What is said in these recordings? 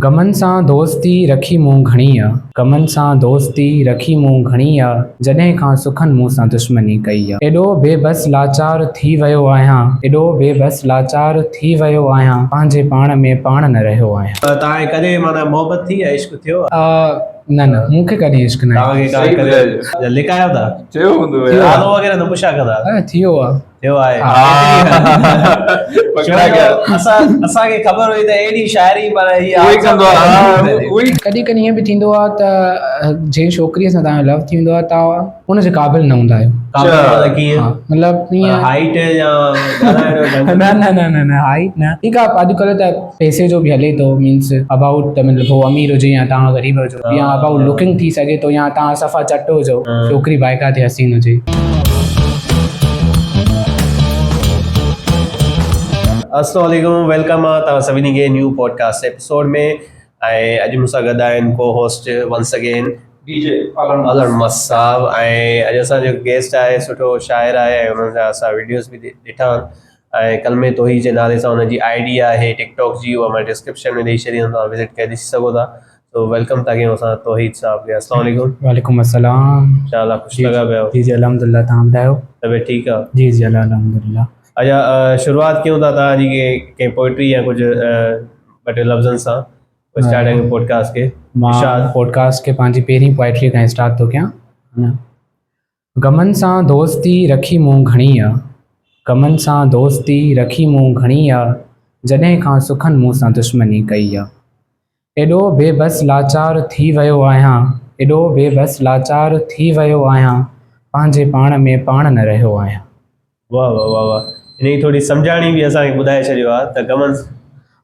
غمن سان دوستي رکي مون گهڻي آ. غمن سان دوستي رکي مون گهڻي آ. جڏهن کان سکن مون سان دشمني ڪئي آ. ايڏو بي بس لاچار ٿي ويو آهيان. ايڏو بي بس لاچار ٿي ويو آهيان. پنهنجي پاڻ ۾ پاڻ نه رهيو آهيان. توهان کي ڪڏهن معنيٰ محبت ٿي يا عشق ٿيو آ؟ نه نه مون کي ڪڏهن عشق ناهي. توهان کي صحيح ٻڌائجو. لڪايو ٿا؟ ٿيو هوندو يار. نالو وغيره نه پڇا ڪندا؟ ٿيو آ. ٿيو آهي. پڪڙا گيا. اسان اسان کي خبر هئي ته اهڙي شاعري پر هي اهو ئي ڪندو آهي ها اهو ئي. ڪڏهن ڪڏهن ائين به ٿيندو آهي ته جنهن ڇوڪريء سان توهان جو لو ٿي ويندو آهي توهان ان جي قابل نه هوندا آهيو. قابل مطلب ڪيئن؟ ها مطلب ائين هائيٽ يا ڳالهائڻ جو ڍنگ. نه نه نه نه نه هائيٽ نه ٺيڪ آهي اڄڪلهه ته پئسي جو به هلي ٿو مينس ابائوٽ ته مطلب هو امير هجي يا توهان غريب هجو يا ابائوٽ لڪنگ ٿي سگهي ٿو يا توهان صفا چٽ هجو ڇوڪري بائيڪا ٿي حسين هجي. السلام عليڪم welcome آ توهان سڀني کي نيو پوڊڪاسٽ ايپيسوڊ ۾ ۽ اڄ مون سان گڏ آهن co host once again D J Alan Mast صاحب ۽ اڄ اسان جو گيسٽ آهي سٺو شاعر آهي ۽ انهن جا اسان ويڊيوز به ڏٺا آهن ۽ ڪلمي توحيد جي نالي سان ان جي I D آهي ٽڪ ٽاڪ جي اها مان ڊسڪرپشن ۾ ڏئي ڇڏيندم توهان وزٽ ڪري ڏسي سگهو ٿا سو welcome ٿا ڪيون اسان توحيد صاحب کي السلام عليڪم. وعليڪم السلام. ڇا حال آ خوش لڳا پيا آهيو. جي جي الحمدلله توهان ٻڌايو. طبيعت ٺيڪ آ. جي جي الله الحمدلله. اچا شروعات ڪيون ٿا توهان جي ڪنهن پوئٽري يا ڪجهه ٻه ٽي لفظن سان پوء اسٽارٽ ڪيون پوڊڪاسٽ کي. مان پوڊڪاسٽ کي پنهنجي پهرين پوئٽري کان اسٽارٽ ٿو ڪيان. غمن سان دوستي رکي مون گهڻي آ. غمن سان دوستي رکي مون گهڻي آ. جڏهن کان سکن مون سان دشمني ڪئي آ. ايڏو بي بس لاچار ٿي ويو آهيان. ايڏو بي بس لاچار ٿي ويو آهيان. پنهنجي پاڻ ۾ پاڻ نه رهيو آهيان. واه واه واه واه ان جي ٿوري سمجهاڻي به اسان کي ٻڌائي ڇڏيو ها ته غمن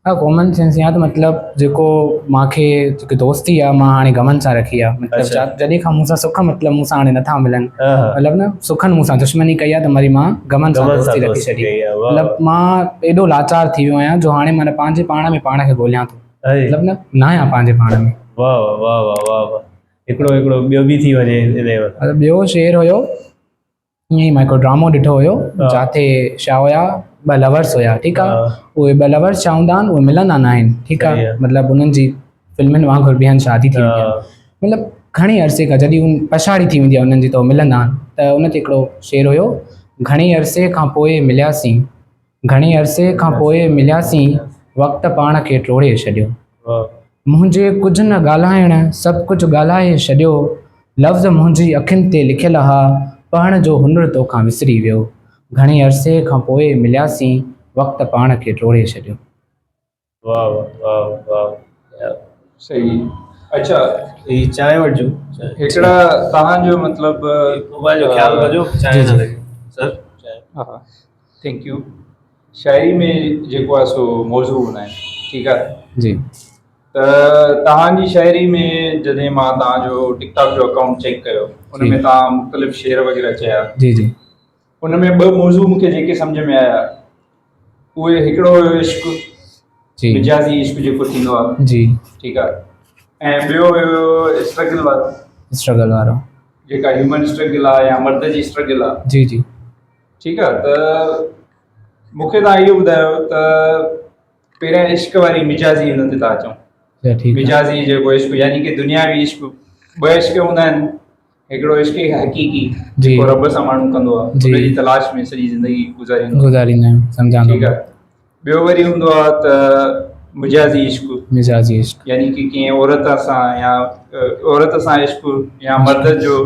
ها ڪامن سينس يا ته مطلب جيڪو مانکي جيڪي دوستي آ مان هاڻي غمن سان رکي آ مطلب جڏهن کان مون سان سک مطلب مون سان هاڻي نٿا ملن مطلب نه سکن مون سان دشمني ڪئي آ ته وري مان غمن سان دوستي رکي ڇڏي مطلب مان ايڏو لاچار ٿي ويو آهيان جو هاڻي مان پنهنجي پاڻ ۾ پاڻ کي ڳوليان ٿو مطلب نه نه آهيان پنهنجي پاڻ ۾. واه واه واه واه واه واه هڪڙو هڪڙو ٻيو به ٿي وڃي ان جي مٿان. ٻيو شعر هيو ائين ئي مان هڪڙو ڊرامو ڏٺو هيو جاٿي ڇا هيا ٻه لورس هيا ٺيڪ آ اهي ٻه لورس ڇا هوندا آهن اهي ملندا نه آهن ٺيڪ آ مطلب انهن جي فلمن وانگر ٻين شادي ٿي ويندي آهي مطلب گهڻي عرصي کان جڏهن هن پڇاڙي ٿي ويندي آهي انهن جي ته ملندا آهن ته ان تي هڪڙو شعر هيو گهڻي عرصي کان پوء ملياسين گهڻي عرصي کان پوء ملياسين، وقت پاڻ کي ٽوڙي ڇڏيو. منهنجي ڪجهه نه ڳالهائڻ سڀ ڪجهه ڳالهائي ڇڏيو. لفظ منهنجي اکين تي لکيل ها، پڙهڻ جو هنر توکان وسري ويو. گهڻي عرصي کان پوء ملياسين، وقت پاڻ کي ٽوڙي ڇڏيو. واه واه واه واه صحيح اچھا هي چانهه وٺجو هڪڙا تهان جو مطلب موبائل جو خيال ڪجو چانهه نه لڳي سر ها thank you شاعري ۾ جيڪو آهي سو موضوع هوندا آهن ٺيڪ آهي جي ته تهان جي شاعري ۾ جڏهن مان تهان جو ٽڪ ٽاڪ جو اڪائونٽ چيڪ ڪيو ان ۾ تهان مختلف شعر وغيره چيا جي جي ان ۾ ٻه موضوع مون کي جيڪي سمجهه ۾ آيا اهي هڪڙو هيو عشق جي مجازي عشق جيڪو ٿيندو آهي جي ٺيڪ آهي ۽ ٻيو هيو اسٽرگل وارو اسٽرگل وارو جيڪا هيومن اسٽرگل آهي يا مرد جي اسٽرگل آهي جي جي ٺيڪ آهي ته مون کي توهان اهو ٻڌايو ته پهريان عشق واري مجازي هن تي ٿا اچون مجازي جيڪو عشق يعني ڪي دنياوي عشق ٻه عشق هوندا آهن هڪڙو عشق حقيقي جيڪو رب سان ماڻهو ڪندو آهي ان جي تلاش ۾ سڄي زندگي گذاريندو گذاريندا آهيون سمجهان ٺيڪ آهي ٻيو وري هوندو آهي ته مجازي عشق مجازي عشق يعني ڪي ڪنهن عورت سان يا عورت سان عشق يا مرد جو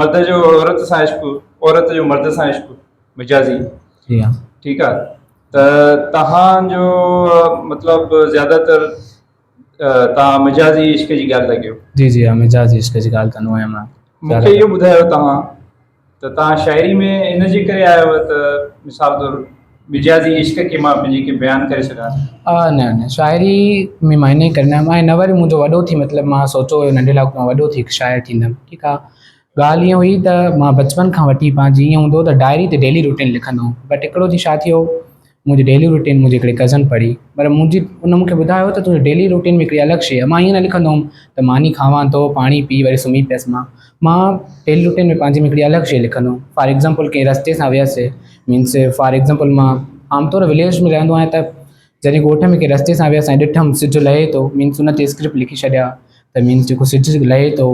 مرد جو عورت سان عشق عورت جو مرد سان عشق مجازي جي ها ٺيڪ آهي ته تهان جو مطلب زياده تر توهان مجازي عشق جي ڳالهه ٿا ڪيو. جي جي ها مجازي عشق جي ڳالهه ڪندو آهيان مان. مون کي اهو ٻڌايو توهان ته توهان شاعري ۾ ان جي ڪري آيا آهيو ته مثال طور مجازي عشق کي مان پنهنجي کي بيان ڪري سگهان. نه نه شاعري ۾ مان انهي ڪري نه آيم ۽ نه وري منهنجو وڏو ٿي مطلب مان سوچيو هيو ننڍي لاء مان وڏو ٿي هڪ شاعر ٿيندم ٺيڪ آهي ڳالهه ائين هئي ته مان بچپن کان وٺي پنهنجي ائين هوندو هو ته ڊائري تي ڊيلي روٽين لکندو هوم بٽ هڪڙو ڏينهن ڇا ٿيو منهنجي ڊيلي روٽين منهنجي هڪڙي ڪزن پڙهي پر منهنجي ان مونکي ٻڌايو ته تنهنجي ڊيلي روٽين ۾ هڪڙي الڳ شيء آهي مان ائين نه لکندو هوم ته ماني کاوان ٿو پاڻي پي وري سمهي پيس مان مان ڊيلي روٽين ۾ پنهنجي ۾ هڪڙي الڳ شيء لکندو هوم فار ايگزامپل ڪنهن رستي سان ويس مينس فار ايگزامپل مان عام طور وليج ۾ رهندو آهيان ته جڏهن ڳوٺ ۾ ڪنهن رستي سان ويس ۽ ڏٺم سج لهي ٿو مينس ان تي اسڪرپٽ لکي ڇڏيا ته مينس جيڪو سج لهي ٿو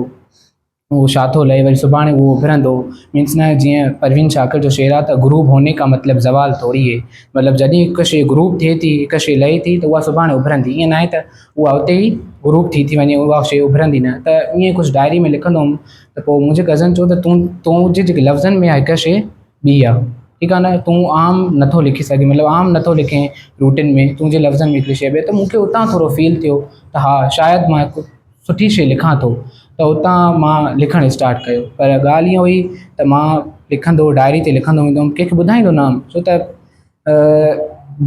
اهو ڇا ٿو لهي وري سڀاڻي اهو اڀرندو مينس نه جيئن پروين شاڪر جو شعر آهي ته غروب هوني کا مطلب زوال ٿوري هي مطلب جڏهن هڪ شيء غروب ٿئي ٿي هڪ شيء لهي ٿي ته اها سڀاڻي اڀرندي ائين ناهي ته اها اتي ئي غروب ٿي ٿي وڃي اها شيء اڀرندي نه ته ائين ڪجهه ڊائري ۾ لکندو هوم ته پوء منهنجي ڪزن چيو ته تون تنهنجي جيڪي لفظن ۾ آهي هڪ شيء ٻي آهي ٺيڪ آهي نه تون عام نٿو لکي سگهين مطلب عام نٿو لکين روٽين ۾ تنهنجي لفظن ۾ هڪڙي شيء ٻي ته مون کي اتان ٿورو فيل ٿيو ته ها شايد مان هڪ سٺي شيء لکان ٿو ته اتان مان لکڻ اسٽارٽ ڪيو پر ڳالهه ائين هئي ته مان لکندو ڊائري تي لکندو ويندو هئم ڪنهن کي ٻڌائيندو نه هئم ڇو ته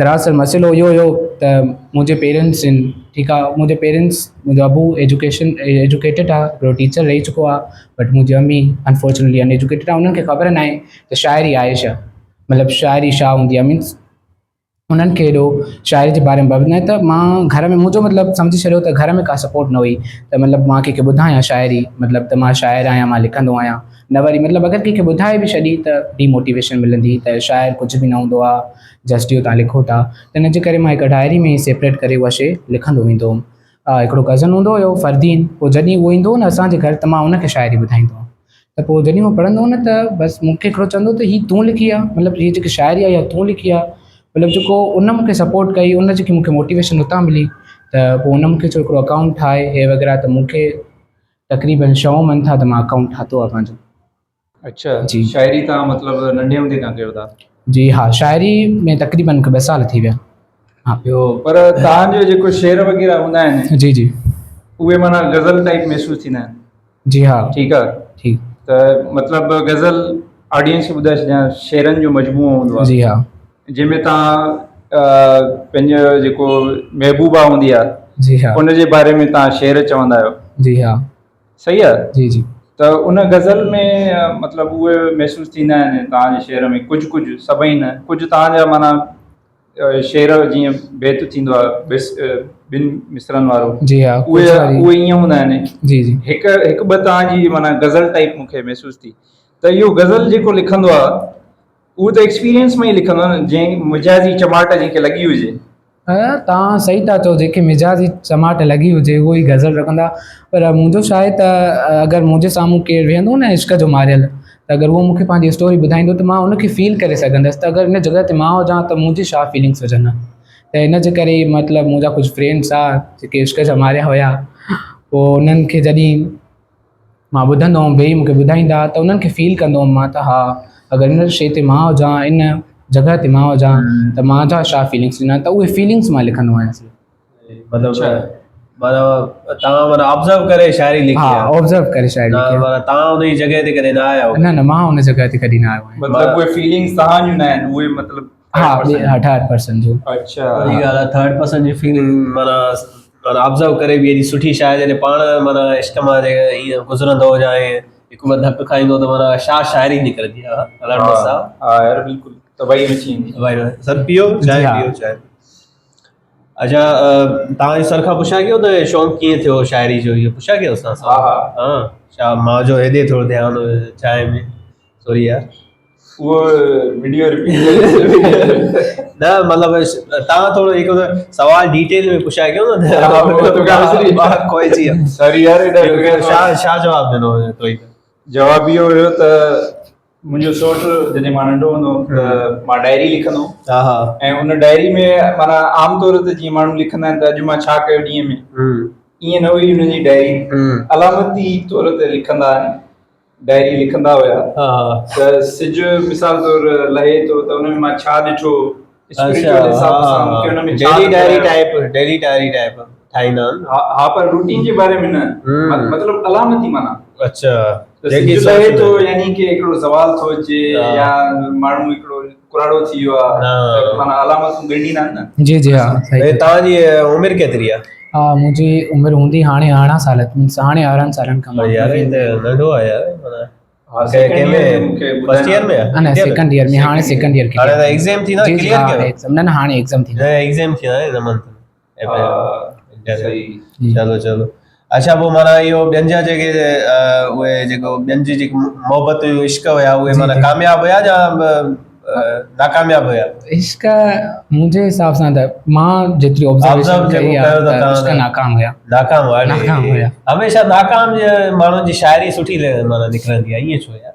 دراصل مسئلو اهو هيو ته منهنجي پيرنٽس آهن ٺيڪ آهي منهنجي پيرنٽس منهنجو ابو ايجوڪيشن ايجوڪيٽيڊ آهي هڪڙو ٽيچر رهي چڪو آهي بٽ منهنجي امي انفارچونيٽلي ان ايجوڪيٽيڊ آهي انهن کي خبر ناهي ته شاعري آهي ڇا مطلب شاعري ڇا هوندي آهي مينس انهن کي ايڏو شاعري جي باري ۾ خبر ناهي ته مان گهر ۾ منهنجو مطلب سمجهي ڇڏيو ته گهر ۾ ڪا سپورٽ نه هئي ته مطلب مان ڪنهن کي ٻڌايان شاعري مطلب ته مان شاعر آهيان مان لکندو آهيان نه وري مطلب اگر ڪنهن کي ٻڌائي به ڇڏي ته ڊي موٽيويشن ملندي ته شاعر ڪجهه به نه هوندو آهي جسٽ اهو تان لکو ٿا ته ان جي ڪري مان هڪ ڊائري ۾ سيپريٽ ڪري اها شي لکندو ويندو هئم هڪڙو ڪزن هوندو هيو فردين پوء جڏهن اهو ايندو هو نه اسان جي گهر ته مان ان کي شاعري ٻڌائيندو هئم ته پوء جڏهن هو پڙهندو هو نه ته بس مون کي هڪڙو چوندو ته هي تون لکي آ مطلب هي جيڪي شاعري آ اها تون لکي آ مطلب جيڪو ان مون کي سپورٽ ڪئي ان جيڪي مون کي موٽيويشن اتان ملي ته پوء ان مون کي چيو هڪڙو اڪائونٽ ٺاهي هي وغيره ته مون کي تقريبن ڇهون منٿ آ ته مان اڪائونٽ ٺاتو آ پنهنجو. اڇا جي شاعري تان مطلب ننڍي هوندي کان ڪيو ٿا. جي ها شاعري ۾ تقريبن مون کي ٻه سال ٿي ويا. ها ٻيو پر تان جو جيڪو شعر وغيره هوندا آهن جي جي اهي معنيٰ غزل ٽائپ محسوس ٿيندا آهن. جي ها ٺيڪ آ ٺيڪ ته مطلب غزل آڊينس کي ٻڌائي ڇڏيان شعرن جو مجموعو هوندو آ جي ها جنهن ۾ تان پنهنجو جيڪو محبوبا هوندي آ جي ها ان جي باري ۾ تان شعر چوندا آهيو جي ها صحيح آ جي جي ته ان غزل ۾ مطلب اهي محسوس ٿيندا آهن تان جي شعر ۾ ڪجهه ڪجهه سڀئي نه ڪجهه تان جا معنيٰ شعر جيئن بيت ٿيندو آهي بس ٻن مصرعن وارو جي ها اهي اهي ائين هوندا آهن جي جي هڪ هڪ ٻه تان جي معنيٰ غزل ٽائپ مون کي محسوس ٿي ته اهو غزل جيڪو لکندو آهي اهو ته ايڪسپيرينس مان ئي لکندو آهي نه جنهن مجازي چماٽ جنهن کي لڳي هجي. ها تان صحيح ٿا چئو جنهن کي مجازي چماٽ لڳي هجي اهو ئي غزل رکندا پر منهنجو ڇا آهي ته اگر منهنجي سامهون ڪير ويهندو نه عشق جو ماريل ته اگر اهو مون کي پنهنجي اسٽوري ٻڌائيندو ته مان ان کي فيل ڪري سگهندس ته اگر ان جڳهه تي مان هجان ته منهنجي ڇا فيلنگس هجن ها ته ان جي ڪري مطلب منهنجا ڪجهه فرينڊس ها جيڪي عشق جا ماريا هيا پوء انهن کي جڏهن مان ٻڌندو هئم ويهي مون کي ٻڌائيندا ته انهن کي فيل ڪندو هئم مان ته ها اگر ان شيء تي مان هجان ان جڳهه تي مان هجان ته منهنجا ڇا فيلنگس هجن ها ته اهي فيلنگس مان لکندو آهيان مطلب معنيٰ توهان معنيٰ آبزرو ڪري شاعري لکي ها آبزرو ڪري شاعري لکي معنيٰ توهان ان جي جڳهه تي ڪڏهن نه آيا آهيو نه نه مان ان جڳهه تي ڪڏهن نه آيو آهيان مطلب اهي فيلنگس توهان جون نه آهن اهي مطلب ها ها ٿرڊ پرسن جون اڇا وڏي ڳالهه آهي ٿرڊ پرسن جي فيلنگ معنيٰ معنيٰ آبزرو ڪري به ايڏي سٺي شاعري جڏهن پاڻ معنيٰ عشق مان جيڪڏهن ائين گذرندو هجان ۽ هڪ ٻه ڌڪ کائيندو ته معنيٰ ڇا شاعري نڪرندي آهي الهڏنو صاحب ها يار بلڪل تباهي مچي ويندي تباهي سر پيو چانهه پيو چانهه اچا توهان جي سر کان پڇا ڪيو ته شوق ڪيئن ٿيو شاعري جو اهو پڇا ڪيو اسان ها ها ها ڇا مان جو هيڏي ٿورو ڌيان هيو چانهه ۾ سوري يار اهو وڊيو رپيٽ نه مطلب توهان ٿورو هڪ سوال ڊيٽيل ۾ پڇا ڪيو نه ته کوئي جي سوري يار ڇا ڇا جواب ڏنو تو جواب اهو هيو ته منهنجو سوٽ جڏهن مان ننڍو هوندو هوم ته مان ڊائري لکندو هوم ۽ ان ڊائري ۾ معنيٰ عام طور تي جيئن ماڻهو لکندا آهن ته اڄ مان ڇا ڪيو ڏينهن ۾ ائين نه هئي انهن جي ڊائري علامتي طور تي لکندا آهن ڊائري لکندا هيا ته سج مثال طور لهي ٿو ته ان ۾ مان ڇا ڏٺو اسپرچوئل حساب سان مونکي ان ۾ daily diary type daily diary type ٺاهيندا آهن ها پر روٽين جي باري ۾ نه مطلب علامتي معنيٰ اچھا جيڪي لهي ٿو يعني ڪي هڪڙو زوال ٿو اچي يا ماڻهو هڪڙو ڪراڙو ٿي ويو آهي معنيٰ علامتون ڳنڍيندا آهن نه جي جي ها صحيح توهان جي عمر ڪيتري آهي ها منهنجي عمر هوندي هاڻي 18 سال مينس هاڻي 18 سالن کان يار هي ته ننڍو آهي يار معنيٰ ها سيڪنڊ ايئر ۾ مونکي فرسٽ ايئر ۾ نه نه سيڪنڊ ايئر ۾ هاڻي سيڪنڊ ايئر هاڻي ته ايگزام ٿيندا ڪليئر ڪيو ايگزام نه نه هاڻي ايگزام ٿيندا نه ايگزام ٿيندا هن منٿ اپريل صحيح چلو چلو اچھا پوء معنيٰ اهو ٻين جا جيڪي اهي جيڪو ٻين جي جيڪي محبت عشق هيا اهي معنيٰ ڪامياب هيا يا ناڪامياب هيا؟ عشق منهنجي حساب سان ته مان جيتري آبزرويشن ڪئي آهي ته عشق ناڪام هيا. ناڪام هيا. ناڪام هيا. هميشه ناڪام ماڻهن جي شاعري سٺي معنيٰ نڪرندي آهي ائين ڇو يار؟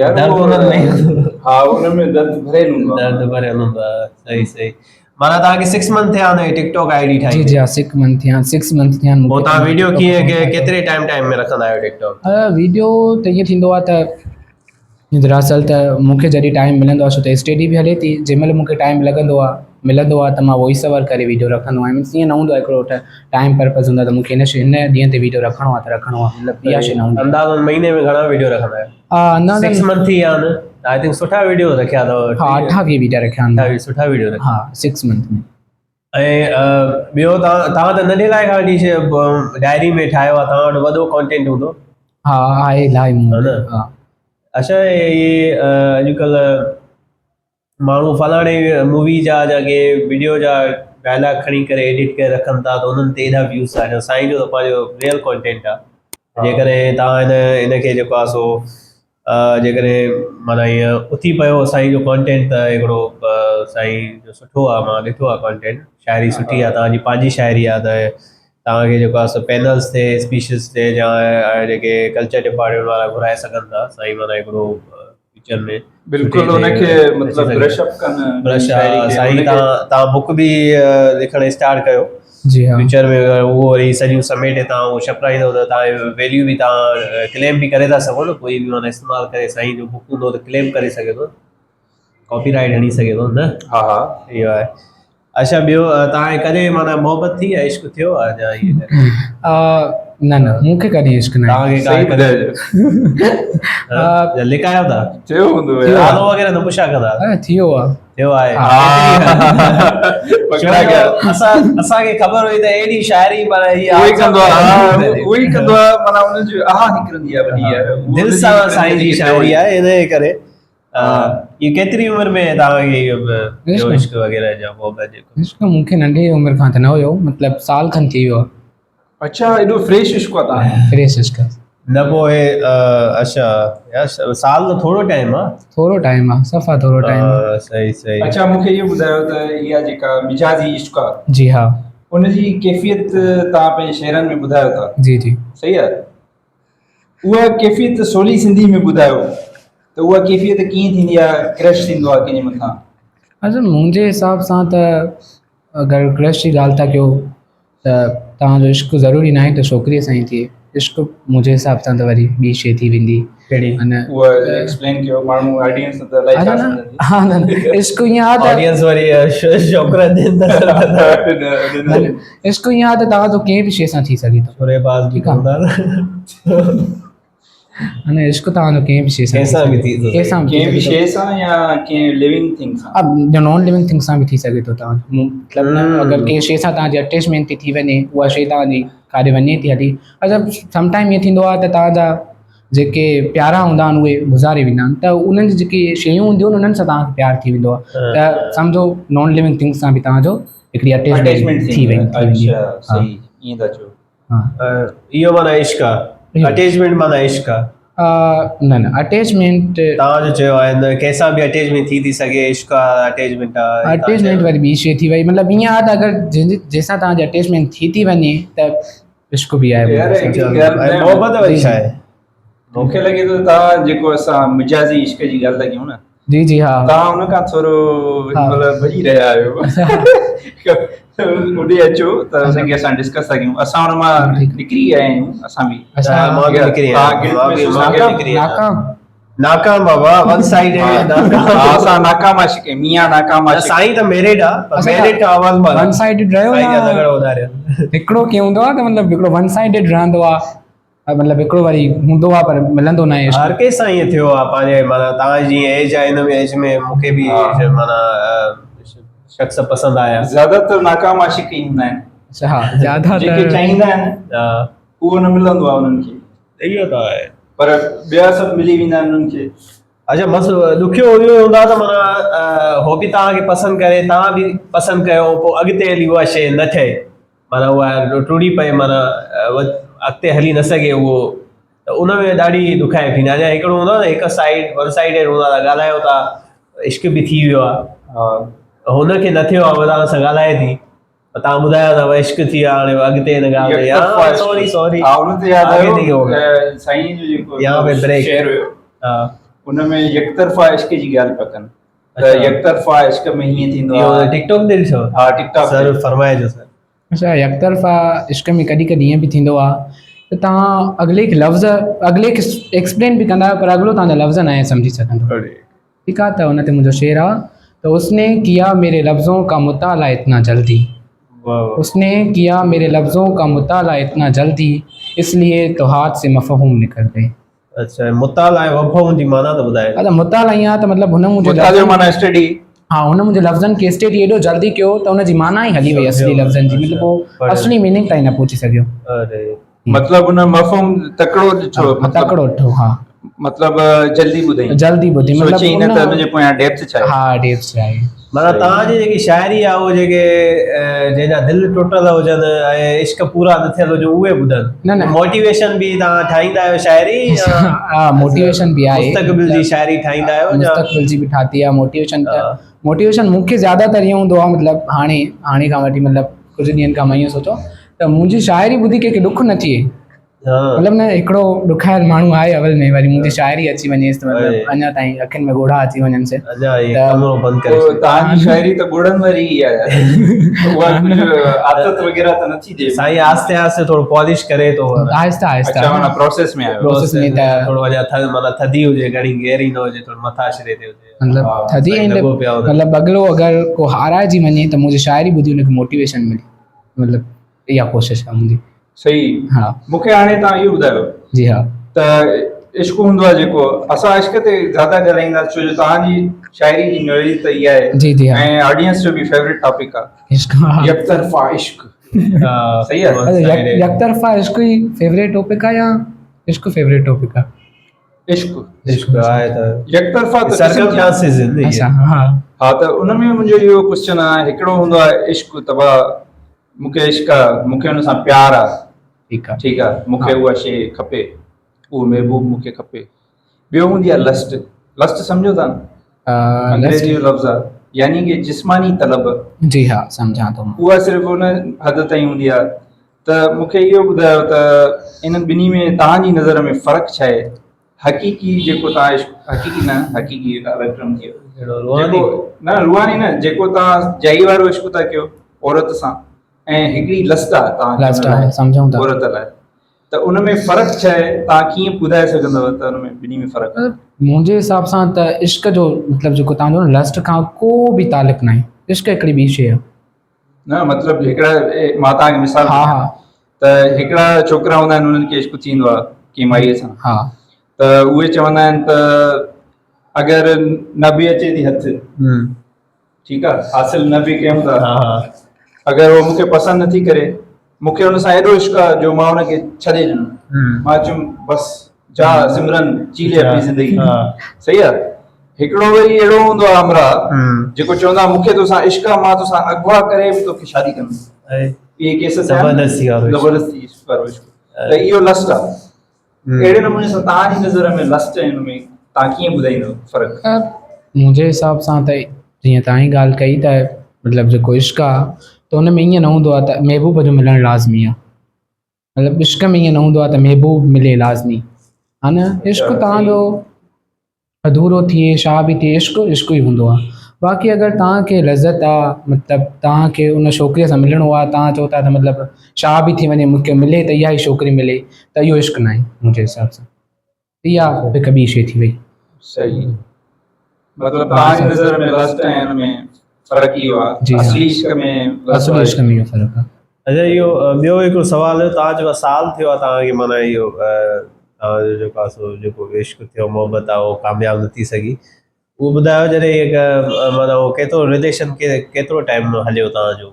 يار درد انهن ۾ ها ان ۾ درد ڀريل هوندو آهي. درد ڀريل هوندو آهي. صحيح صحيح. معنيٰ توهان کي 6 منٿ ٿيا آهن ٽڪ ٽاڪ I D ٺاهي؟ جي جي ها 6 منٿ ٿيا آهن 6 منٿ ٿيا آهن. پوء توهان ويڊيو ڪيئن ڪيتري ٽائيم ٽائيم ۾ رکندا آهيو ٽڪ ٽاڪ؟ ويڊيو ته ائين ٿيندو آهي ته دراصل ته مون کي جڏهن ٽائيم ملندو آهي ڇو ته اسٽڊي به هلي ٿي جنهن مهل مون کي ٽائيم لڳندو آهي ملندو آهي ته مان وائس اوور ڪري ويڊيو رکندو آهيان مينس ائين نه هوندو آهي هڪڙو ته ٽائيم پرپز هوندو آهي ته مون کي هن شي هن ڏينهن تي ويڊيو رکڻو آهي ته رکڻو آهي مطلب اها شي نه هوندي آهي. اندازن مهيني ۾ گهڻا ويڊيو رکندا آهيو؟ اندازن 6 منٿ ٿي ويا آهن I think سٺا ويڊيو رکيا اٿو. ها 28 ويڊيا رکيا آهن. 28 سٺا ويڊيو رکيا. ها 6 منٿ ۾. ۽ ٻيو توهان ته ننڍي لاء کان وٺي ڊائري ۾ ٺاهيو آهي توهان وٽ وڏو ڪانٽينٽ هوندو. ها آهي الاهي مون وٽ. ها اڇا هي اڄڪلهه ماڻهو فلاڻي مووي جا يا ڪي وڊيو جا ڊائلاگ کڻي ڪري ايڊٽ ڪري رکن ٿا ته انهن تي ايڏا ويوز ٿا اچن سائين جو ته پنهنجو ريئل ڪانٽينٽ آهي جيڪڏهن توهان هن ان کي جيڪو آهي سو جيڪڏهن معنيٰ ائين اٿي پيو سائين جو ڪانٽينٽ ته هڪڙو سائين جو سٺو آهي مان ڏٺو آهي ڪانٽينٽ شاعري سٺي آهي توهان جي پنهنجي شاعري آهي ته توهان کي جيڪو آهي سو پينلز تي اسپيچز تي يا جيڪي ڪلچر ڊپارٽمينٽ وارا گهرائي سگهن ٿا سائين معنيٰ هڪڙو فيوچر ۾ بلڪل ان کي مطلب برش اپ ڪن برش سائين تان بڪ به لکڻ اسٽارٽ ڪيو جي ها فيوچر ۾ اهو وري سڄيون سميٽي تان اهو ڇپرائيندو ته تان ويليو به تان ڪليم به ڪري ٿا سگهو نه ڪوئي به معنيٰ استعمال ڪري سائين جو بڪ هوندو ته ڪليم ڪري سگهي ٿو ڪاپي رائيٽ هڻي سگهي ٿو نه. ها ها اهو آهي. اڇا ٻيو توهان کي ڪڏهن معنيٰ محبت ٿي يا عشق ٿيو آهي يا ائين نه نه مون کي ڪڏهن عشق نه توهان کي صحيح ٻڌايو لڪايو ٿا ٿيو هوندو يار نالو وغيره نه پڇا ڪندا ٿيو آهي ٿيو آهي پڪڙا گيا اسان اسان کي خبر هئي ته اهڙي شاعري معنيٰ هي اهو ئي ڪندو آهي اهو ئي ڪندو آهي معنيٰ ان جو آه نڪرندي آهي وڏي يار دل سان سائين جي شاعري آهي ان جي ڪري اهو ڪيتري عمر ۾ توهان کي اهو عشق وغيره جا محبت جيڪو؟ عشق مون کي ننڍي عمر کان ته نه هيو مطلب سال کن ٿي ويو. اڇا ايڏو فريش عشق آ توهان کي. فريش عشق. نه پوء اڇا يار سال ته ٿورو ٽائيم آ. ٿورو ٽائيم آ صفا ٿورو ٽائيم آ. صحيح صحيح. اڇا مون کي اهو ٻڌايو ته اها جيڪا مجازي عشق آ. جي ها. ان جي ڪيفيت توهان پنهنجي شعرن ۾ ٻڌايو ٿا. جي جي. صحيح آ. اها ڪيفيت سولي سنڌي ۾ ٻڌايو ته اها ڪيفيت ڪيئن ٿيندي آهي ڪرش ٿيندو آهي ڪنهن جي مٿان. اصل منهنجي حساب سان ته اگر ڪرش جي ڳالهه ٿا ڪيو ته توهان جو عشق ضروري ناهي ته ڇوڪريء سان ئي ٿئي عشق منهنجي حساب سان ته وري ٻي شيء ٿي ويندي. ڪهڙي؟ اها ايڪسپلين ڪيو ماڻهو آڊينس ته الائي ڇا سمجهندي. ها نه عشق ائين آهي ته آڊينس وري ڇوڪرن جي عشق ائين آهي ته توهان جو ڪنهن به شيء سان ٿي سگهي ٿو. ڇوري باز به ٺيڪ آهي نه عشق توهان جو ڪنهن به شيء سان به ٿي ڪنهن سان ڪنهن به شيء سان يا ڪنهن لوينگ ٿنگ سان ها نان لوينگ ٿنگ سان به ٿي سگهي ٿو توهان جو مطلب اگر ڪنهن شيء سان توهان جي اٽيچمينٽ ٿي ٿي وڃي اها شيء توهان جي ڪاڏي وڃي ٿي هلي اڇا سم ٽائيم ائين ٿيندو آهي ته توهان جا جيڪي پيارا هوندا آهن اهي گذاري ويندا آهن ته انهن جي جيڪي شيون هونديون آهن انهن سان توهان کي پيار ٿي ويندو آهي ته سمجهو نان لوينگ ٿنگ سان به توهان جو هڪڙي اٽيچمينٽ ٿي ويندي. اڇا صحيح ائين ٿا چئو. اهو معنيٰ عشق آ اٽيچمينٽ معنيٰ عشق آ. نه نه اٽيچمينٽ توهان جو چيو آهي نه ڪنهن سان به اٽيچمينٽ ٿي ٿي سگهي عشق آ اٽيچمينٽ آ. اٽيچمينٽ وري ٻي شي ٿي وئي مطلب ائين آ ته اگر جنهن جي جنهن سان توهان جي اٽيچمينٽ ٿي ٿي وڃي ته عشق به آهي. محبت وري ڇا آهي؟ مون کي لڳي ٿو توهان جيڪو اسان مجازي عشق جي ڳالهه ٿا ڪيون نه. جي جي ها. توهان ان کان ٿورو هن مهل ڀڄي رهيا آهيو. اوڏي اچو ته ان کي اسان ڊسڪس ٿا ڪيون. اسان ان مان نڪري آيا آهيون اسان به. مان به نڪري آيا آهيان. ناڪام. ناڪام بابا ون سائيڊ ناڪام. ها اسان ناڪام عاشق آهيون ميان ناڪام عاشق. سائين ته ميريڊ آ پر ميريڊ کان آواز مان ون سائيڊڊ رهيو نه. سائين جا لڳڙ اڏاريا. هڪڙو ڪيئن هوندو آ ته مطلب هڪڙو ون سائيڊڊ رهندو آ. مطلب هڪڙو وري هوندو آ پر ملندو ناهي عشق. هر ڪنهن سان ائين ٿيو آ پنهنجي معنيٰ توهان جي جيئن ايج آ ان ۾ ايج ۾ مون کي به معنيٰ شخص پسند آيا. زياده تر ناڪام عاشق ئي هوندا آهن. اڇا ها زياده تر جيڪي چاهيندا آهن اهو نه ملندو آ انهن کي. اهو ته آهي. پر ٻيا سڀ ملي ويندا آهن انهن کي. اڇا بس ڏکيو اهو هوندو آ ته معنيٰ هو به توهان کي پسند ڪري توهان به پسند ڪيو پوء اڳتي هلي اها شيء نه ٺهي. معنيٰ اها ٽڙي پئي معنيٰ اڳتي هلي نه سگهي اهو ته ان ۾ ڏاڍي ڏکائي ٿيندي آهي اڃا هڪڙو هوندو آهي نه هڪ سائيڊ ون سائيڊيڊ هوندو آهي ڳالهايو ٿا عشق به ٿي ويو آهي. هن کي نه ٿيو آهي توهان سان ڳالهائي ٿي توهان ٻڌايو ته عشق ٿي ويو هاڻي اڳتي هن ڳالهه تي سوري سوري ها ان تي ياد آيو سائين جو جيڪو يا به بريڪ شعر هيو ان ۾ يڪ طرفا عشق جي ڳالهه پيا ڪن ته يڪ طرفا عشق ۾ هيئن ٿيندو آهي. ٽڪ ٽاڪ تي ڏٺو؟ ها ٽڪ ٽاڪ. سر فرمائجو سر. اچا يڪ طرفا عشق ۾ ڪڏهن ڪڏهن ائين به ٿيندو آهي ته توهان اڳلي کي لفظ اڳلي کي ايڪسپلين به ڪندا آهيو پر اڳلو توهان جا لفظ ناهي سمجهي سگهندو. ٺيڪ آهي ته ان تي منهنجو شعر آهي ته اس ني ڪيا ميري لفظون ڪا مطالعه اتنا جلدي اس ني ڪيا ميري لفظون ڪا مطالعه اتنا جلدي اس ليي تو هاٿ سي مفهوم نڪل گئي. اچها مطالعه ۽ مفهوم جي معنيٰ ته ٻڌايو. اچها مطالعه ائين آهي ته مطلب هن منهنجي مطالعو معنيٰ اسٽڊي. ها هن منهنجي لفظن کي اسٽڊي ايڏو جلدي ڪيو ته ان جي معنيٰ ئي هلي وئي اصلي لفظن جي مطلب هو اصلي ميننگ تائين نه پهچي سگهيو. اري. مطلب هن مفهوم تڪڙو ڏٺو مطلب تڪڙو ڏٺو ها. مطلب جلدي ٻڌئي. جلدي ٻڌي مطلب سوچي نه ته ان جي پويان ڊيپٿ ڇا آهي. ها ڊيپٿ ڇا آهي. معنيٰ توهان جي جيڪي شاعري آهي اهو جيڪي جنهن جا دل ٽٽل هجن ۽ عشق پورا نه ٿيل هجن اهي ٻڌن. نه نه. موٽيويشن به توهان ٺاهيندا آهيو شاعري يا ها موٽيويشن به آهي. مستقبل جي شاعري ٺاهيندا آهيو يا مستقبل جي به ٺاهي آهي موٽيويشن ته موٽيويشن مون کي زياده تر ائين هوندو آهي مطلب هاڻي هاڻي کان وٺي مطلب ڪجهه ڏينهن کان مان ائين سوچيو ته منهنجي شاعري ٻڌي ڪنهن کي ڏک نه ٿئي. مطلب نه هڪڙو ڏکايل ماڻهو آهي اول ۾ وري منهنجي شاعري اچي وڃيس ته مطلب اڃا تائين اکين ۾ ڳوڙها اچي وڃنس. توهان جي شاعري ته ڳوڙهن واري ئي آهي اها ڪجهه عادت وغيره ته نٿي ڏئي. سائين آهستي آهستي ٿورو پالش ڪري ٿو. آهستي آهستي. اڇا معنيٰ پروسيس ۾ آهيو. پروسيس ۾ ته ٿورو اڃا ٿڌ معنيٰ ٿڌي هجي گهڻي گهري نه هجي ٿورو مٿاڇري تي هجي. مطلب ٿڌي مطلب اڳلو اگر ڪو هارائجي وڃي ته منهنجي شاعري ٻڌي ان کي موٽيويشن ملي مطلب اها ڪوشش آهي منهنجي. صحيح ها مون کي هاڻي توهان اهو ٻڌايو جي ها ته عشق هوندو آهي جيڪو اسان عشق تي زياده ڳالهائينداسين ڇو جو توهان جي شاعري جي نوعيت ته اها آهي جي جي ها ۽ آڊينس جو به فيورٽ ٽاپڪ آهي عشق ها يڪ طرفا عشق صحيح آهي يڪ طرفا عشق ئي فيورٽ ٽاپڪ آهي يا عشق فيورٽ ٽاپڪ آهي؟ عشق عشق آهي ته يڪ طرفا ته سرڪمسٽانسز اڇا ها ها ته ان ۾ منهنجو اهو ڪوشچن آهي هڪڙو هوندو آهي عشق ته مون کي عشق آ مون کي ان سان پيار آ ٺيڪ آ ٺيڪ آ مون کي اها شيء کپي اهو محبوب مون کي کپي ٻيو هوندي آ لسٽ لسٽ سمجهو ٿا نه انگريزي جو لفظ آ يعني ڪي جسماني طلب جي ها سمجهان ٿو اها صرف ان حد تائين هوندي آ ته مون کي اهو ٻڌايو ته انهن ٻنهي ۾ توهان جي نظر ۾ فرق ڇا آهي حقيقي جيڪو توهان عشق حقيقي نه حقيقي الڳ ٽرم ٿي ويو جيڪو نه روحاني نه جيڪو توهان جائي وارو عشق ٿا ڪيو عورت سان ۽ هڪڙي لسٽ آهي توهان لسٽ آهي سمجهون ٿا عورت لاء ته ان ۾ فرق ڇا آهي توهان ڪيئن ٻڌائي سگهندؤ ته ان ۾ ٻنهي ۾ فرق آهي؟ منهنجي حساب سان ته عشق جو مطلب جيڪو توهان جو لسٽ کان ڪو به تعلق ناهي عشق هڪڙي ٻي شيء آهي. نه مطلب هڪڙا مان توهان کي مثال ها ها ته هڪڙا ڇوڪرا هوندا آهن انهن کي عشق ٿيندو آهي ڪنهن مائيء سان ها ته اهي چوندا آهن ته اگر نه به اچي ٿي هٿ ٺيڪ آهي حاصل نه به ڪيون ٿا اگر هو مونکي پسند نٿي ڪري مونکي ان سان ايڏو عشق آهي جو مان ان کي ڇڏي ڏنو مان چيم بس جا سمرن جي لي اپني زندگي صحيح آهي هڪڙو وري اهڙو هوندو آهي همراهه جيڪو چوندو آهي مونکي توسان عشق آهي مان توسان اغوا ڪري به توکي شادي ڪندس اهي ڪيس زبردستي وارو زبردستي وارو عشق ته اهو لسٽ آهي اهڙي نموني سان توهان جي نظر ۾ لسٽ ۽ ان ۾ توهان ڪيئن ٻڌائيندو فرق؟ منهنجي حساب سان ته جيئن توهان ئي ڳالهه ڪئي ته مطلب جيڪو عشق آهي ته ان ۾ ائين نه هوندو آهي ته محبوب جو ملڻ لازمي آهي مطلب عشق ۾ ائين نه هوندو آهي ته محبوب ملي لازمي ها نه عشق توهان جو اڌورو ٿئي ڇا به ٿئي عشق عشق ئي هوندو آهي باقي اگر توهان کي لذت آهي مطلب توهان کي ان ڇوڪريء سان ملڻو آهي توهان چئو ٿا ته مطلب ڇا به ٿي وڃي مون کي ملي ته اها ئي ڇوڪري ملي ته اهو عشق ناهي منهنجي حساب سان اها هڪ ٻي شيء ٿي وئي. صحيح مطلب توهان جي نظر ۾ لسٽ ۽ ان ۾ فرق اهو آهي اصلي عشق ۾ اصلي عشق ۾ اهو فرق آهي. اچا اهو ٻيو هڪڙو سوال هيو توهان چيو سال ٿيو آهي توهان کي معنيٰ اهو توهان جو جيڪو آهي سو جيڪو عشق ٿيو محبت آهي اهو ڪامياب نه ٿي سگهي اهو ٻڌايو جڏهن هڪ معنيٰ اهو ڪيترو رليشن ڪيترو ٽائيم هليو توهان جو؟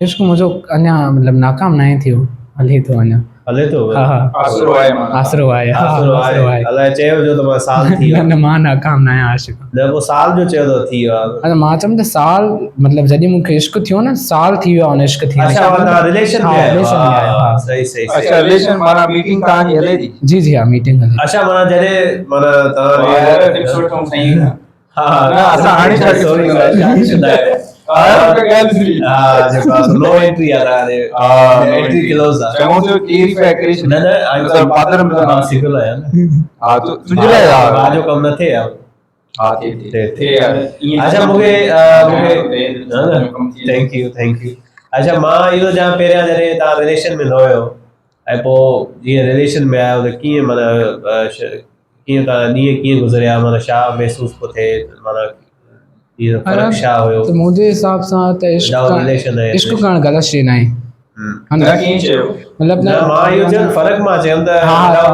عشق منهنجو اڃا مطلب ناڪام ناهي ٿيو هلي ٿو اڃا. هلي ٿو؟ ها ها آسرو آهي معنيٰ. آسرو آهي ها آسرو آهي الائي چيو جو ته مان سال ٿي ويو. نه نه مان ناڪام ناهيان عاشق. نه پوء سال جو چيو ته ٿي ويو آهي. اڇا مان چيم ته سال مطلب جڏهن مون کي عشق ٿيو نه سال ٿي ويو آهي ان عشق ٿيڻ اڇا معنيٰ توهان رليشن ۾ آهيو رليشن ۾ آهيو ها صحيح صحيح صحيح. اڇا رليشن معنيٰ ميٽنگ توهان جي هلي ٿي. جي جي ها ميٽنگ هلي ٿي. اڇا معنيٰ جڏهن معنيٰ توهان ٽپس وٺون سائين کان. ها نه اسان هاڻي شادي سوري شادي شده آهيو. ها ڳالهه ٿي ها جيڪو نو انٽري آ هاڻي ها انٽري ڪلوز آ. چڱو ٿيو ڪير پيا ڪري نه نه مطلب پادر ملندا. مان سنگل آهيان نه. ها تنهنجي لاء ڀاء جو ڪم نه ٿئي ها. ها ٿئي ٿئي ٿئي يار ائين اڇا مونکي مونکي thank you thank you. اڇا مان اهو چوان پهريان جڏهن توهان رليشن ۾ نه هيو ۽ پوء جيئن رليشن ۾ آيو ته ڪيئن معنيٰ ڪيئن توهان ڏينهن ڪيئن گذريا معنيٰ ڇا محسوس پيو ٿئي معنيٰ اهو فرق ڇا هيو؟ ته منهنجي حساب سان ته عشق عشق ڪرڻ غلط شيء ناهي. نه ڪيئن چيو؟ مطلب نه مان اهو چيو فرق مان چيم ته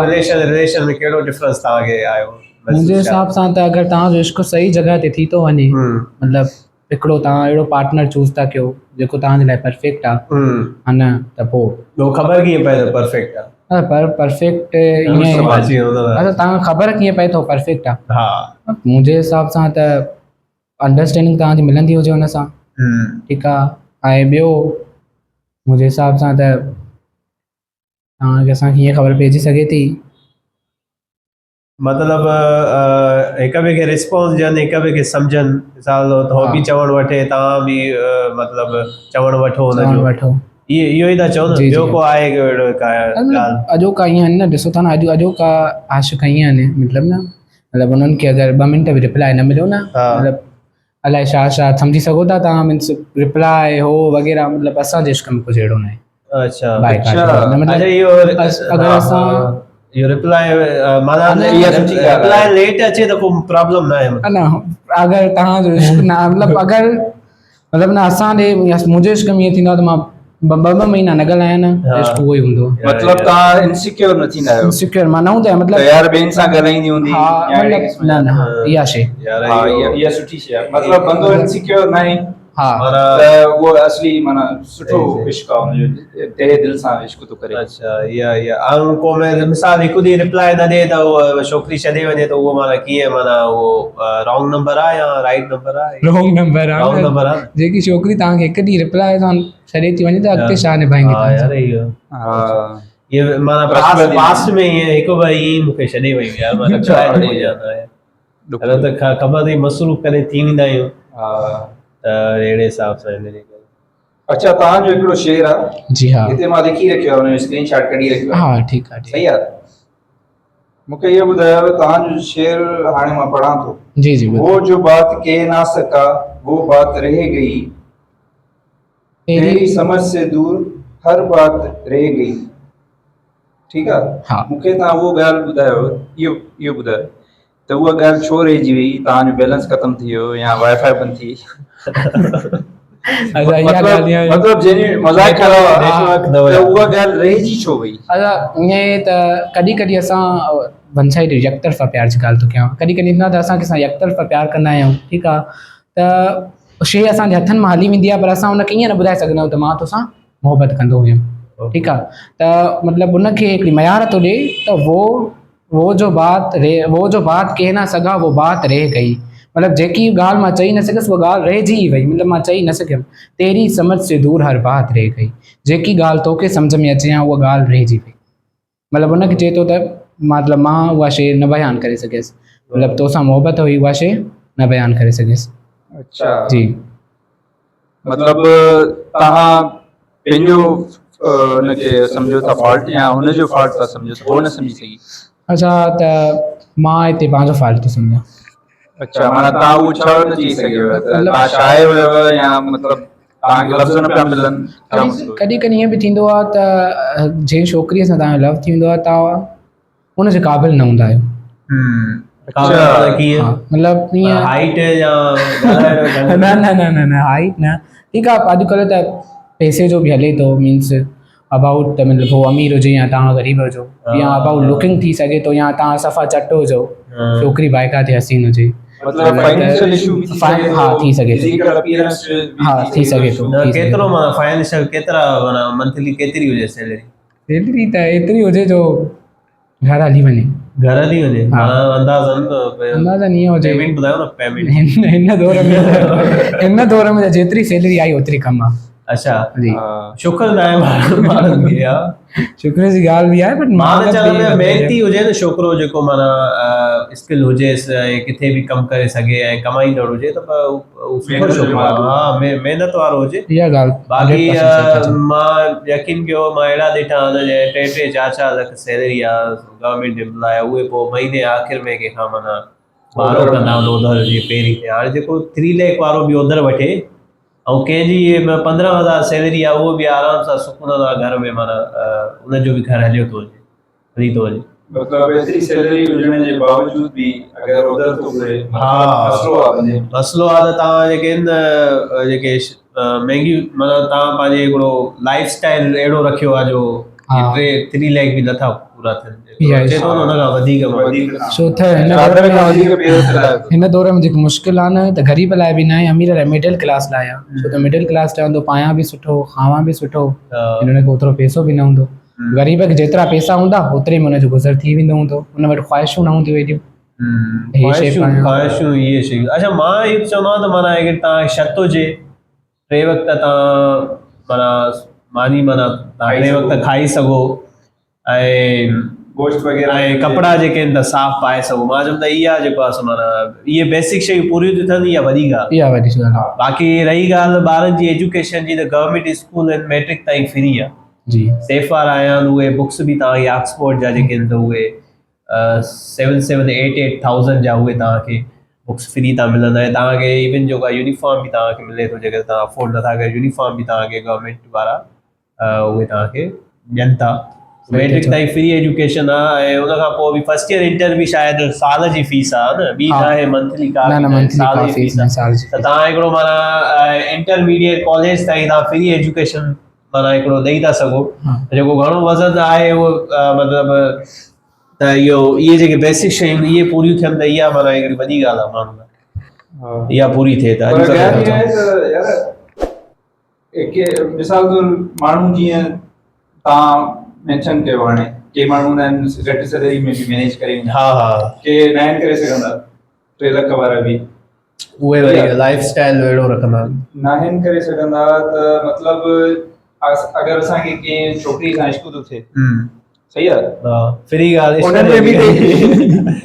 رليشن رليشن ۾ ڪهڙو ڊفرنس توهان کي آيو؟ منهنجي حساب سان ته اگر توهان جو عشق صحيح جڳهه تي ٿي ٿو وڃي مطلب هڪڙو توهان اهڙو پارٽنر چوز ٿا ڪيو جيڪو توهان جي لاء پرفيڪٽ آ ها نه ته پوء اهو خبر ڪيئن پئي ته پرفيڪٽ آ؟ پر پرفيڪٽ ائين اڇا توهان کي خبر ڪيئن پئي ته پرفيڪٽ آ؟ ها منهنجي حساب سان ته انڊرسٽينڊنگ توهان جي ملندي هجي ان سان ٺيڪ آ ۽ ٻيو منهنجي حساب سان ته توهان کي اسان کي ائين خبر پئجي سگهي ٿي. مطلب هڪ ٻئي کي رسپانس ڏين هڪ ٻئي کي سمجهن مثال طور هو به چوڻ وٺي توهان به مطلب چوڻ وٺو هن جو وٺو اهو ئي ٿا چئو نه ٻيو ڪو آهي ڪو اهڙو ڪا ڳالهه اڄوڪا ائين آهن نه ڏسو ٿا نه اڄ اڄوڪا عاشق ائين آهن مطلب نه مطلب انهن کي اگر ٻه منٽ به رپلائي نه مليو نه مطلب الائي ڇا ڇا سمجهي سگهو ٿا توهان مينس رپلائي هو وغيره مطلب اسان جي عشق ۾ ڪجهه اهڙو نه آهي. اڇا اڇا اڇا اهو اگر اسان اهو رپلائي معنيٰ رپلائي ليٽ اچي ته ڪو پرابلم نه آهي نه اگر توهان جو عشق نه مطلب اگر مطلب نه اسان ڏي منهنجي عشق ۾ ائين ٿيندو آهي ته مان ٻه ٻه مهينا نه ڳالهايان نه عشق اهو ئي هوندو مطلب توهان انسيڪيور نه ٿيندا آهيو انسيڪيور مان نه هوندو آهيان مطلب يار ٻين سان ڳالهائيندي هوندي ها مطلب نه نه اها شي يار اها سٺي شي آهي مطلب بندو انسيڪيور نه آهي ها ته اهو اصلي معنيٰ سٺو عشق آهي ان جو تهه دل سان عشق ٿو ڪري. اڇا اها اها ۽ ڪو مثال هڪ ڏينهن رپلائي نه ڏي ته اهو ڇوڪري ڇڏي وڃي ته اهو معنيٰ ڪيئن معنيٰ اهو رانگ نمبر آهي يا رائيٽ نمبر آهي؟ رانگ نمبر آهي رانگ نمبر آهي جيڪي ڇوڪري توهان کي هڪ ڏينهن رپلائي سان ڇڏي ٿي وڃي ته اڳتي ڇا نڀائيندي ها يار اهو ها اهو معنيٰ پاسٽ پاسٽ ۾ ائين هڪ ٻه ائين مون کي ڇڏي وئي يار معنيٰ رپلائي نه ڏني آهي هلو ته خبر اٿئي مصروف ڪڏهن ٿي ويندا آهيون ته اهڙي حساب سان هن جي ڪري. اڇا توهان جو هڪڙو شعر آ جي ها هتي مان لکي رکيو آ ان جو اسڪرين شاٽ ڪڍي رکيو آ ها ٺيڪ آ ٺيڪ صحيح آ مونکي اهو ٻڌايو توهان جو شعر هاڻي مان پڙهان ٿو جي جي وہ جو بات ڪهه نا سڪا وہ بات رهه گئي تيري سمجھ سي دور هر بات رهه گئي ٺيڪ آ ها مونکي توهان اهو ڳالهه ٻڌايو اهو اهو ٻڌايو ته اها ڳالهه ڇو رهجي وئي توهان جو بيلنس ختم ٿي ويو يا وائي فائي بند ٿي مطلب جنهن مذاق ڪرا ته اها ڳالهه رهجي ڇو وئي ادا ائين ته ڪڏهن ڪڏهن اسان ون سائيڊ يڪ طرفا پيار جي ڳالهه ٿو ڪيان ڪڏهن ڪڏهن ٿيندو آهي ته اسان ڪنهن سان يڪ طرفا پيار ڪندا آهيون ٺيڪ آهي ته شيء اسان جي هٿن مان هلي ويندي آهي پر اسان ان کي ائين نه ٻڌائي سگهندا آهيون ته مان توسان محبت ڪندو هيم ٺيڪ آ ته مطلب ان کي هڪڙي ميار ٿو ڏي ته وو وو جو بات ري وو جو بات ڪهه نا سگها وو بات رهه گئي مطلب جيڪي ڳالهه مان چئي نه سگهيس اها ڳالهه رهجي ئي وئي مطلب مان چئي نه سگهيم تيري سمجھ سي دور هر بات رهه گئي جيڪي ڳالهه توکي سمجھ ۾ اچي ها اها ڳالهه رهجي وئي مطلب ان کي چئي ٿو ته مطلب مان اها شيء نه بيان ڪري سگهيس مطلب توسان محبت هئي اها شيء نه بيان ڪري سگهيس. اڇا جي مطلب توهان پنهنجو ان کي سمجهو ٿا فالٽ يا هن جو فالٽ ٿا سمجهو ته هو نه سمجهي سگهي. اڇا ته مان هتي پنهنجو فالٽ ٿو سمجهان. اڇا معنيٰ توهان اهو ڇا نه چئي سگهيو ته توهان شاعر هيو يا مطلب توهان کي لفظ نه پيا ملن ڇا مسئلو ڪڏهن ڪڏهن ائين به ٿيندو آهي ته جنهن ڇوڪريء سان توهان جو لو ٿيندو آهي توهان ان جي قابل نه هوندا آهيو. ڪيئن مطلب ائين هائيٽ يا نه نه نه نه نه هائيٽ نه ٺيڪ آهي اڄڪلهه ته پئسي جو به هلي ٿو مينس ابائوٽ ته مطلب هو امير هجي يا توهان غريب هجو يا ابائوٽ لڪنگ ٿي سگهي ٿو يا توهان صفا چٽ هجو ڇوڪري بائيڪا ٿي حسين هجي مطلب فائنينشل اشو به ٿي سگهي ها ٿي سگهي ٿو فزيڪل اپيئرنس ها ٿي سگهي ٿو نه ڪيترو معنيٰ فائنينشل ڪيترا معنيٰ منٿلي ڪيتري هجي سيلري سيلري ته ايتري هجي جو گهر هلي وڃي. گهر هلي وڃي معنيٰ اندازن اندازن ائين هجي پيمينٽ ٻڌايو نه پيمينٽ هن دور ۾ هن دور ۾ جيتري سيلري آئي اوتري ڪم آ. اڇا جي شڪر نه آهي ماڻهن کي ها شڪر جي ڳالهه به آهي بٽ مان ته چوان پيو محنتي هجي نه ڇوڪرو جيڪو معنيٰ اسڪل هجيس ۽ ڪٿي به ڪم ڪري سگهي ۽ ڪمائيندڙ هجي ته سٺو ڇوڪرو آهي ها محنت وارو هجي اها ڳالهه باقي مان يقين ڪيو مان اهڙا ڏٺا آهن جنهن ٽي ٽي چار چار لک سيلري آهي گورنمينٽ امپلاء اهي پوء مهيني آخر ۾ ڪنهن کان معنيٰ ٻارو ڪندا آهن اوڌر جي پهرين تي هاڻي جيڪو ٿري ليک وارو به اوڌر وٺي ۽ ڪنهن جي 15 هزار سيلري آهي اهو به آرام سان سڪون سان گهر ۾ معنيٰ ان جو به گهر هليو ٿو وڃي هلي ٿو وڃي. مطلب ايتري سيلري هجڻ جي باوجود به اگر اوڌر ٿو گهري ها مسئلو آهي بندي مسئلو آهي ته توهان جيڪي آهن جيڪي مهنگي معنيٰ توهان پنهنجي هڪڙو لائف اسٽائل اهڙو رکيو آهي جو ٽي ٿري ليک به نٿا پورا ٿين اچي ٿو نه ان کان وڌيڪ وڌيڪ ڇو ته هن دور ۾ هن دور ۾ جيڪو مشڪل آهي نه ته غريب لاء به ناهي امير لاء مڊل ڪلاس لاء آهي ڇو ته مڊل ڪلاس چوندو پايان به سٺو کاوان به سٺو هن کي اوترو پئسو به نه هوندو غريب کي جيترا پئسا هوندا اوتري ۾ هن جو گذر ٿي ويندو هوندو ان وٽ خواهشون نه هونديون ايڏيون خواهشون خواهشون اهي شيون اڇا مان اهو چوندو آهيان ته معنيٰ اگر تان شرط هجي ٽي وقت تان معنيٰ ماني معنيٰ تان ٽي وقت کائي سگهو ۽ گوشت وغيره ۽ ڪپڙا جيڪي آهن ته صاف پائي سگهو مان چوم ته اها جيڪو آهي سو معنيٰ اهي بيسڪ شيون پوريون ٿيون ٿين اها وڏي ڳالهه اها وڏي ڳالهه آهي باقي رهي ڳالهه ٻارن جي ايجوڪيشن جي ته گورنمينٽ اسڪول آهن ميٽرڪ تائين فري آهي جي سيف وارا آيا آهن اهي بڪس به توهان کي آڪسفورڊ جا جيڪي آهن ته اهي seven seven eight eight thousand جا اهي توهان کي بڪس فري ٿا ملن ۽ توهان کي ايون جيڪو آهي يونيفارم به توهان کي ملي ٿو جيڪڏهن توهان افورڊ نٿا ڪريو يونيفارم به توهان کي گورنمينٽ وارا اهي توهان کي ڏين ٿا ميٽرڪ تائين فري ايجوڪيشن آ ۽ ان کان پوء به فرسٽ ايئر انٽر به شايد سال جي فيس آ نه ٻي نه آهي منٿلي ڪا نه نه منٿلي سال ڪا جي فيس فيس نه سال جي ته توهان هڪڙو معنيٰ انٽرميڊيٽ ڪاليج تائين توهان فري ايجوڪيشن معنيٰ هڪڙو ڏئي ٿا سگهو جيڪو گهڻو وزن آهي اهو مطلب ته اهو اهي جيڪي بيسڪ شيون اهي پوريون ٿين ته اها معنيٰ هڪڙي وڏي ڳالهه آهي ماڻهو لاء اها پوري ٿئي ته پر ڳالهه اها آهي ته يار ڪي مثال طور ماڻهو جيئن تان مينشن ڪيو هاڻي ڪي ماڻهو هوندا آهن گهٽ سيلري ۾ به مينيج ڪري ويندا ها ها ڪي ناهن ڪري سگهندا 3 لک وارا به اهي وري لائف اسٽائل اهڙو رکندا آهن ناهن ڪري سگهندا ته مطلب اگر اسان کي ڪنهن ڇوڪري سان عشق ٿو ٿئي صحيح آ ها فري ڳالهه انهن ۾ به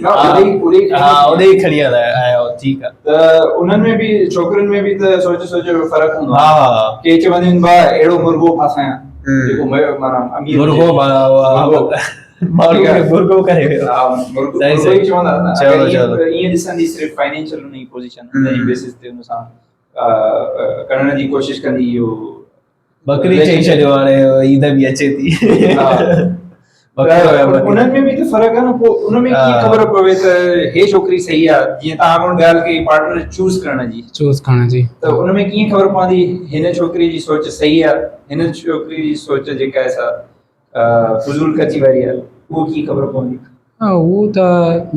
نه اڙي اڙي ها اڙي کڻي آيو ٺيڪ آ ته انهن ۾ به ڇوڪرين ۾ به ته سوچ سوچ جو فرق هوندو ها ها ڪي چونديون آهن ڀاء اهڙو مرغو ڦاسايان جيڪو معنيٰ امير مرغو معنيٰ ماڻهو کي مرغو ڪري ويو ها مرغو مرغو ئي چوندا نه چلو چلو ائين ڏسندي صرف فائنينشل ان جي پوزيشن ان جي بيسس تي ان سان ڪرڻ جي ڪوشش ڪندي اهو ٻڪري چئي ڇڏيو هاڻي عيد به اچي ٿي انهن ۾ به ته فرق آهي نه پوء ان ۾ ڪيئن خبر پوي ته هي ڇوڪري صحيح آهي جيئن توهان هاڻ ڳالهه ڪئي پارٽنر چوز ڪرڻ جي چوز ڪرڻ جي ته ان ۾ ڪيئن خبر پوندي هن ڇوڪري جي سوچ صحيح آهي هن ڇوڪري جي سوچ جيڪا آهي سا فضول خرچي واري آهي اهو ڪيئن خبر پوندي؟ ها اهو ته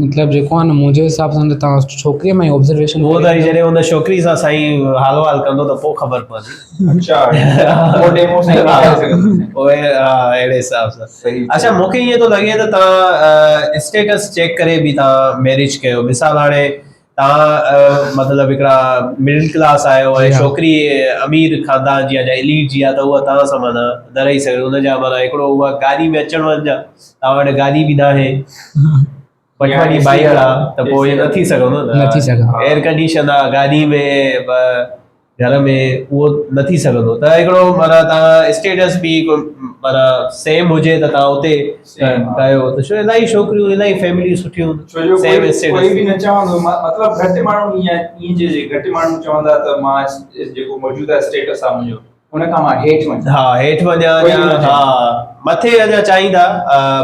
مطلب جيڪو آهي نه منهنجي حساب سان ته توهان ڇوڪري مان ئي آبزرويشن اهو ته جڏهن ان ڇوڪري سان سائين حال وال ڪندو ته پوء خبر پوندي. اڇا پوء ڊيمو سائين ڏيکاري سگهندو. پوء ها اهڙي حساب سان. صحيح. اڇا مون کي ائين ٿو لڳي ته توهان اسٽيٽس چيڪ ڪري به توهان ميريج ڪيو مثال هاڻي توهان مطلب هڪڙا مڊل ڪلاس آهيو ۽ ڇوڪري امير خاندان جي آهي يا اليٽ جي آهي ته اها توهان سان معنيٰ نه رهي سگهي ان جا معنيٰ هڪڙو اها گاڏي ۾ اچڻ وڃ جا توهان وٽ گاڏي به ناهي وٺ وڃي بائيڪ آهي ته پوء نه ٿي سگهندو نه ٿي سگهندو ايئر ڪنڊيشن آهي گاڏي ۾ گهر ۾ اهو نه ٿي سگهندو ته هڪڙو معنيٰ تان اسٽيٽس به هڪ معنيٰ سيم هجي ته تان اتي ڪيو ته ڇو الاهي ڇوڪريون الاهي فيمليون سٺيون ڇو جو سيم ڪوئي اسٽيٽس به نه چوندو مطلب گهٽ ماڻهو ائين ائين چئجي گهٽ ماڻهو چوندا ته مان جيڪو موجوده اسٽيٽس آهي منهنجو ان کان مان هيٺ وڃان ها هيٺ وڃان ها مٿي اڃا چاهيندا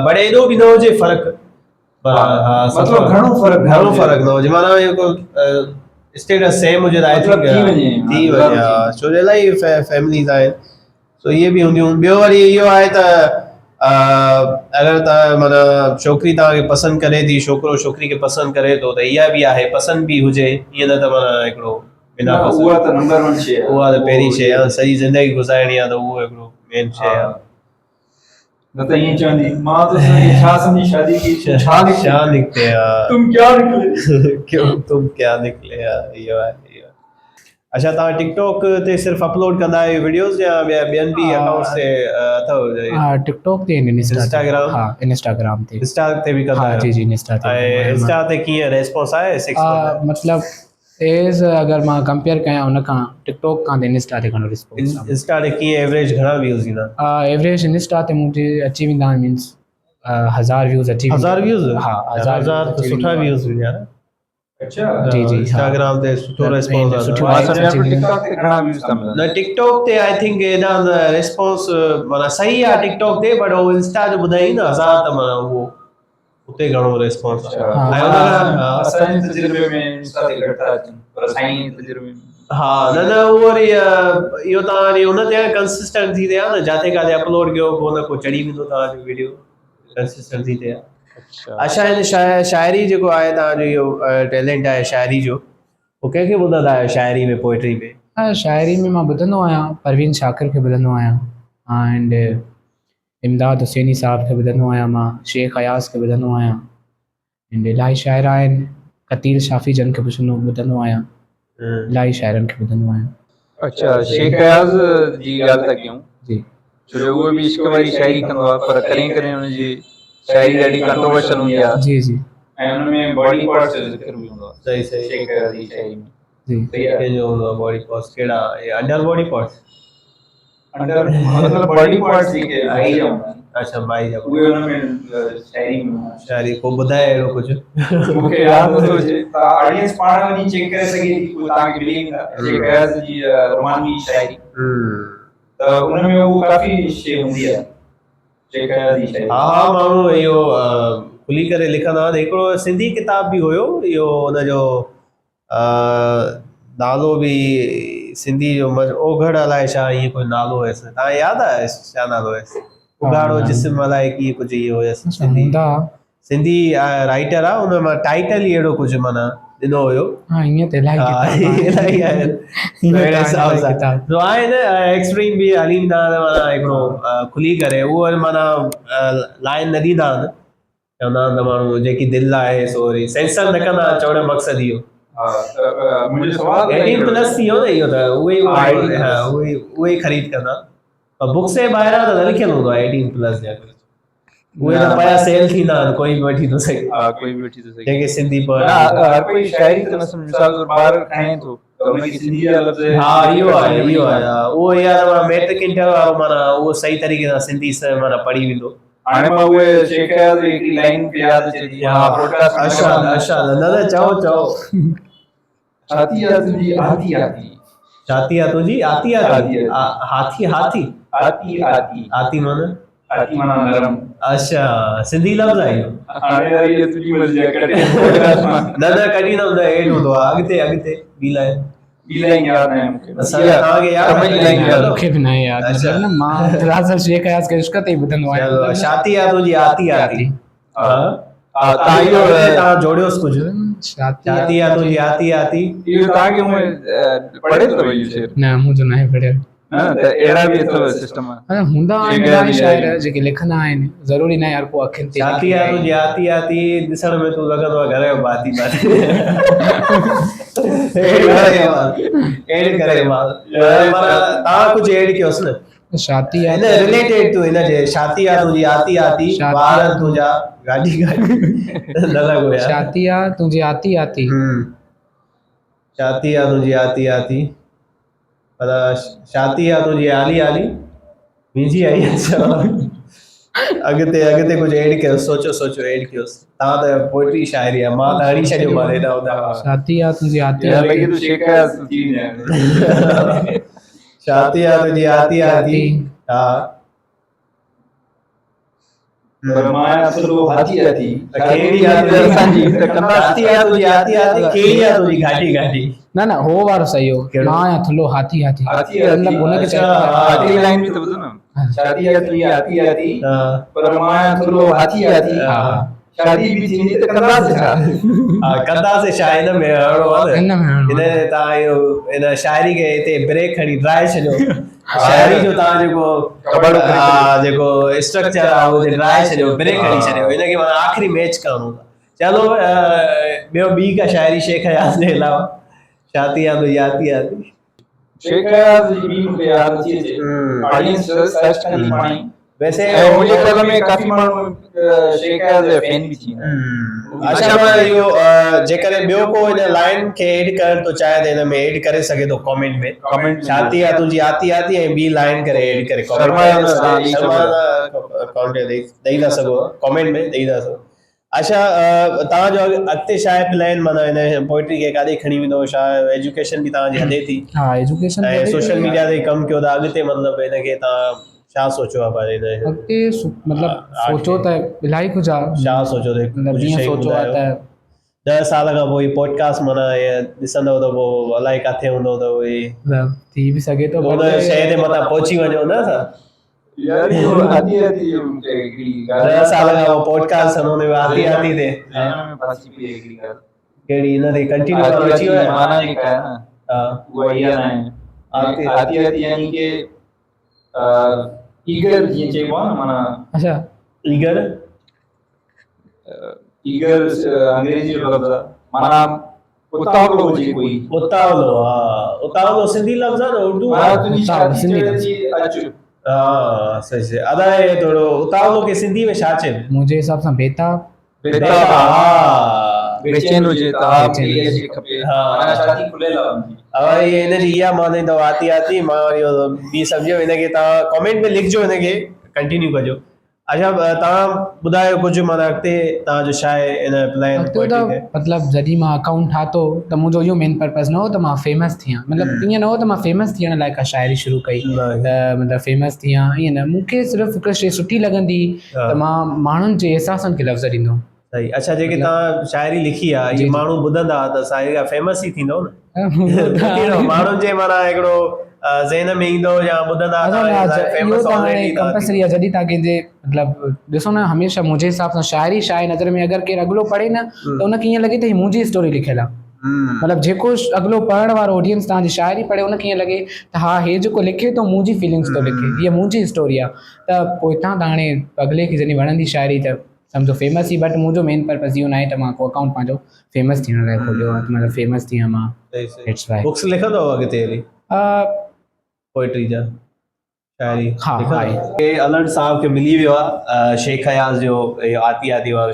بڙي ايڏو به نه هجي فرق مطلب گهڻو فرق گهڻو فرق نه هجي معنيٰ اهو اسٽيٽس سيم هجي ته I think ٿي وڃي ٿي وڃي ها ڇو جو الاهي فيمليز آهن سو اهي به هونديون ٻيو وري اهو آهي ته اگر ته معنيٰ ڇوڪري توهان کي پسند ڪري ٿي ڇوڪرو ڇوڪري کي پسند ڪري ٿو ته اها به آهي پسند به هجي ائين نه ته معنيٰ هڪڙو بنا پسند اها ته نمبر ون شي آهي اها ته پهرين شي آهي سڄي زندگي گذارڻي آهي ته اهو هڪڙو مين شي آهي نه ته ائين چوندي مان تو سان ڇا سمجهي شادي ڪئي تون ڇا نڪتي ڇا نڪتي ها تم ڪيا نڪلي ڪيو تم ڪيا نڪلي ها اهو آهي اهو. اڇا توهان ٽڪ ٽاڪ تي صرف اپلوڊ ڪندا آهيو وڊيوز يا ٻيا ٻين به اڪائونٽس تي اٿو؟ ها ٽڪ ٽاڪ تي انسٽاگرام. ها انسٽاگرام تي. انسٽا تي به ڪندا آهيو؟ جي جي انسٽا تي. ۽ انسٽا تي ڪيئن ريسپانس آهي؟ 6 مطلب ايز اگر مان ڪمپيئر ڪيان ان کان ٽڪ ٽاڪ کان ته انسٽا تي گهڻو ريسپانس آهي. انسٽا تي ڪيئن ايوريج گهڻا ويوز ايندا؟ ايوريج انسٽا تي منهنجي اچي ويندا آهن مينس 1000 ويوز اچي ويندا. 1000 ويوز؟ ها 1000 ته سٺا ويوز يار. اڇا جي جي انسٽاگرام تي سٺو ريسپانس آهي. سٺو مان سمجهان پيو ٽڪ ٽاڪ تي گهڻا ويوز ٿا ملن. نه ٽڪ ٽاڪ تي I think ايڏا نه ريسپانس معنيٰ صحيح آهي ٽڪ ٽاڪ تي بٽ هو انسٽا جو ٻڌائين نه 1000 ته معنيٰ اهو اتي گهڻو ريسپانس آهي. ۽ ان کان اسان جي تجربي ۾ انسٽا تي گهٽ ٿا اچن پر سائين جي تجربي ۾ ها نه نه اهو وري اهو تان وري ان تي ڪنسسٽنٽ ٿي ويا نه جاٿي ڪاٿي اپلوڊ ڪيو ڪو نه ڪو چڙهي ويندو تان جو ويڊيو ڪنسسٽنسي تي آهي. اڇا هن شاعري جيڪو آهي توهان جو اهو ٽيلنٽ آهي شاعري جو اهو ڪنهن کي ٻڌندا آهيو شاعري ۾ پوئٽري ۾؟ ها شاعري ۾ مان ٻڌندو آهيان پروين شاڪر کي ٻڌندو آهيان اينڊ امداد حسيني صاحب کي ٻڌندو آهيان مان شيخ اياز کي ٻڌندو آهيان اينڊ الاهي شاعر آهن قتيل شافي جن کي پڇندو ٻڌندو آهيان الاهي شاعرن کي ٻڌندو آهيان. اڇا شيخ اياز جي ڳالهه ٿا ڪيون. جي. ڇو جو اهو به عشق واري شاعري ڪندو آهي پر ڪڏهن ڪڏهن ان جي شاعري ڏاڍي ڪنٽروورشل هوندي آهي. جي جي. ۽ ان ۾ باڊي پارٽس جو ذڪر به هوندو آهي. صحيح صحيح. شيخ اياز جي شاعري ۾. جي. صحيح آهي. ڪنهن جو هوندو آهي باڊي پارٽس ڪهڙا انڊر باڊي پارٽس؟ انڊر مطلب باڊي پارٽس جيڪي مائي جا هوندا آهن. اڇا مائي جا. اهي ان ۾ شاعري ۾ هوندا آهن. شاعري ڪو ٻڌائي اهڙو ڪجهه. مون کي ياد نٿو اچي ته آڊينس پاڻ وڃي چيڪ ڪري سگهي ٿي اهو توهان کي ملي ويندا شيخ اياز جي رومانوي شاعري ته ان ۾ اهو ڪافي شي هوندي آهي شيخ اياز جي شاعري. ها ها ماڻهو اهو کلي ڪري لکندا آهن هڪڙو سنڌي ڪتاب به هيو اهو ان جو نالو به سنڌي جو اوگهڙ الائي ڇا ائين ڪوئي نالو هيس تان ياد آهي ڇا نالو هيس اگهاڙو جسم الائي ڪيئن ڪجهه اهو هيس سنڌي سنڌي رائٽر آ ان مان ٽائيٽل ئي اهڙو ڪجهه معنيٰ ڏنو هيو. ها ائين ته الاهي ڪتاب الاهي آهن اهڙي حساب سان جو آهن ايڪسٽريم به هلي ويندا آهن معنيٰ هڪڙو کلي ڪري اهو معنيٰ لائن نه ڏيندا آهن چوندا آهن ته ماڻهو جيڪي دل آهي سو وري سينسر نه ڪندا آهن چوڻ جو مقصد اهو. ايٽين پلس ٿي ويو نه اهو ته اهي اهي اهي خريد ڪندا پر بڪس جي ٻاهران ته نه لکيل هوندو آهي ايٽين پلس يا ڪجهه اهي ته پيا سيل ٿيندا آهن ڪوئي به وٺي ٿو سگهي. ها ڪوئي به وٺي ٿو سگهي. جنهن کي سنڌي پڙهڻ هر ڪوئي شاعري ته نه سمجهي مثال طور ٻار کڻي ٿو ته ان کي سنڌي جا لفظ ها اهو آهي اهو آهي اهو يار ميٽرڪ انٽر وارو معنيٰ اهو صحيح طريقي سان سنڌي معنيٰ پڙهي ويندو. هاڻي مان اهي شيخ اياز جي هڪڙي لائين مون کي ياد اچي ٿي ها پوڊڪاسٽ ۾ اڇا اڇا نه نه چئو چئو. ڇاتي آ تنهنجي آتي آتي. ڇاتي آ تنهنجي آتي آتي هاٿي هاٿي آتي آتي آتي معنيٰ آتي معنيٰ نرم. اڇا سنڌي لفظ آهي اهو. هاڻي وري اهو تنهنجي مرضي آ ڪٽي پوڊڪاسٽ مان. نه نه ڪڍيندم نه ايڊ هوندو آ اڳتي اڳتي ٻي لائين. ٻي لائين ياد ناهي مون کي. توهان کي ياد آهي؟ لائين ياد مون کي به ناهي ياد. مطلب نه مان دراصل شيخ اياز کي عشق تي ئي ٻڌندو آهيان. چلو شاتي آ تنهنجي آتي آتي. ها ها تان اهو تان جوڙيوس ڪجهه. شاتي آ تنهنجي آتي آتي. اهو تان کي هونئن پڙهيل اٿو اهو شعر؟ نه مون جو ناهي پڙهيل. نه ته اهڙا به اٿو سسٽم. هوندا آهن الاهي شاعر جيڪي لکندا آهن ضروري ناهي هر ڪو اکين تي شاتي آ تنهنجي آتي آتي ڏسڻ ۾ تون لڳندو آ گهر جو ڀاتي ڀاتي. ايڊ ڪري مان تان ڪجهه ايڊ ڪيوس نه. شاتي آ هن رليٽيڊ ٽو هن جي شاتي آ تنهنجي آتي آتي وار تنهنجا گاڏي گاڏي نه لڳو يار. شاتي آ تنهنجي آتي آتي. شاتي آ تنهنجي آتي آتي. پر شاتي آ تنهنجي آلي آلي منهنجي آئي اڇا اڳتي اڳتي ڪجهه ايڊ ڪيو سوچو سوچو ايڊ ڪيوس تان ته پوئٽري شاعري آ مان ته هڻي ڇڏيو مان هيڏا هوڏا شاتي آ تنهنجي آتي آتي لڳي ٿو شيخ اياز ٿي وڃي. شاتي آ تنهنجي آتي آتي ها. پر مان آهيان ٿلهو هاٿي هاٿي. ته ڪهڙي آ تنهنجي اسان جي ته ڪندا هاٿي آ تنهنجي هاٿي هاٿي ڪهڙي آ تنهنجي گهاٽي گهاٽي. نه نه هو وارو صحيح هو مان آهيان ٿلهو هاٿي هاٿي. هاٿي هاٿي مطلب هن کي چئي هاٿي لائين به ته ٻڌو نه. شادي آ تنهنجي هاٿي هاٿي پر مان آهيان ٿلهو هاٿي هاٿي. شادي به ٿيندي ته ڪنداسين ڇا؟ ها ڪنداسين ڇا هن ۾ هڻڻو آ نه. هن ۾ هڻڻو هن تان اهو هن شاعري کي هتي بريڪ کڻي ڊرائي ڇڏيو. شاعري جو تان جيڪو ڪٻاڙو ڪري ها جيڪو اسٽرڪچر آ اهو ڊرائي ڇڏيو بريڪ کڻي ڇڏيو هن کي معنيٰ آخري ميچ ڪرڻو آ. چلو ٻيو ٻي ڪا شاعري شيخ اياز جي علاوه شاتي آ تو ياتي آتي. شيخ اياز جي ٻي مونکي ياد نٿي اچي. آڊينس سرچ ڪندي پاڻ ئي. ويسي ۽ منهنجي خيال ۾ ڪافي ماڻهو شيخ اياز جا فين به ٿي ويندا. اڇا پر اهو جيڪڏهن ٻيو ڪو هن لائن کي ايڊ ڪرڻ ٿو چاهي ته هن ۾ ايڊ ڪري سگهي ٿو ڪامينٽ ۾. ڪامينٽ ۾ ڇاتي آ تنهنجي آتي آتي ۽ ٻي لائن ڪري ايڊ ڪري ڪامينٽ شرمايو نه ڪامينٽ ڏئي ٿا سگهو ڪامينٽ ۾ ڏئي ٿا سگهو. اڇا توهان جو اڳتي ڇا آهي پلان معنيٰ هن پوئٽري کي ڪاڏي کڻي ويندو ڇا ايجوڪيشن به توهان جي هلي ٿي ها ايجوڪيشن ۽ سوشل ميڊيا تي ڪم ڪيو ٿا اڳتي مطلب هن کي توهان ڇا سوچيو آهي پنهنجي هن اڳتي مطلب سوچو ته الاهي ڪجهه آهي ڇا سوچيو اٿئي مطلب جيئن سوچو آهي ته 10 سال کان پوء هي پوڊڪاسٽ معنيٰ ڏسندو ته پوء الائي ڪاٿي هوندو ته اهي ٿي به سگهي ٿو ان شيء تي متان پهچي وڃو نه اسان يار اهو آتي آتي جو مون کي هڪڙي ڳالهه 10 سال کان پوء پوڊڪاسٽ هن ۾ آتي آتي تي ذهن ۾ ڦاسي پئي هڪڙي ڳالهه ڪهڙي ان تي ڪنٽينيو آتي ڪرڻ اچي آتي ويو معنيٰ جيڪا آهي نه ها اها اها نه آهي آتي آتي يعني ڪي ايگر جيئن چئبو آهي نه معنيٰ اچھا ايگر ايگر انگريزي جو لفظ آهي معنيٰ اتاولو هجي ڪوئي. اتاولو ها اتاولو سنڌي لفظ آهي نه اردو معنيٰ تنهنجي شادي چوي ٿي اچ. ها صحيح صحيح ادا هي ٿورو اتاولو کي سنڌي ۾ ڇا چئبو؟ منهنجي حساب سان بيتاب. بيتاب ها بيچين هجي ته ها مونکي اها شي کپي معنيٰ شادي کليل آهي هن جي. ها هي هن جي اها معنيٰ اٿو آتي آتي مان وري ٻي سمجهيو هن کي توهان ڪمينٽ ۾ لکجو هن کي ڪنٽينيو ڪجو. اڇا توهان ٻڌايو ڪجهه معنيٰ اڳتي توهان جو ڇا آهي ان پلان اڳتي ته مطلب جڏهن مان اڪائونٽ ٺاتو ته منهنجو اهو مين پرپز نه هو ته مان فيمس ٿيان مطلب ائين نه هو ته مان فيمس ٿيڻ لاء ڪا شاعري شروع ڪئي ته مطلب فيمس ٿيان ائين نه مون کي صرف هڪ شي سٺي لڳندي ته مان ماڻهن جي احساسن کي لفظ ڏيندو هوم. صحيح اڇا جيڪي توهان شاعري لکي آهي اهي ماڻهو ٻڌندا ته شاعري فيمس ئي ٿيندو نه ماڻهن جي معنيٰ هڪڙو ذهن ۾ ايندو يا ٻڌندا فيمس آلريڊي ڪمپلسري آهي جڏهن توهان ڪنهن جي مطلب ڏسو نه هميشه منهنجي حساب سان شاعري شاعري نظر ۾ اگر ڪير اڳلو پڙهي نه ته ان کي ائين لڳي ته هي منهنجي اسٽوري لکيل آهي مطلب جيڪو اڳلو پڙهڻ وارو آڊينس توهان جي شاعري پڙهي ان کي ائين لڳي ته ها هي جيڪو لکي ٿو منهنجي فيلنگس ٿو لکي هي منهنجي اسٽوري آهي ته پوئتان ته هاڻي اڳلي کي جڏهن وڻندي شاعري ته سمجهو فيمس ئي بٽ منهنجو مين پرپز اهو ناهي ته مان ڪو اڪائونٽ پنهنجو فيمس ٿيڻ لاء کوليو آهي ته مطلب فيمس ٿيان مان it's Y books لکندو هو اڳتي هلي پوئٽري جا شاعري ها آهي علڻ صاحب کي ملي ويو آهي شيخ اياز جو اهو آتي آتي وارو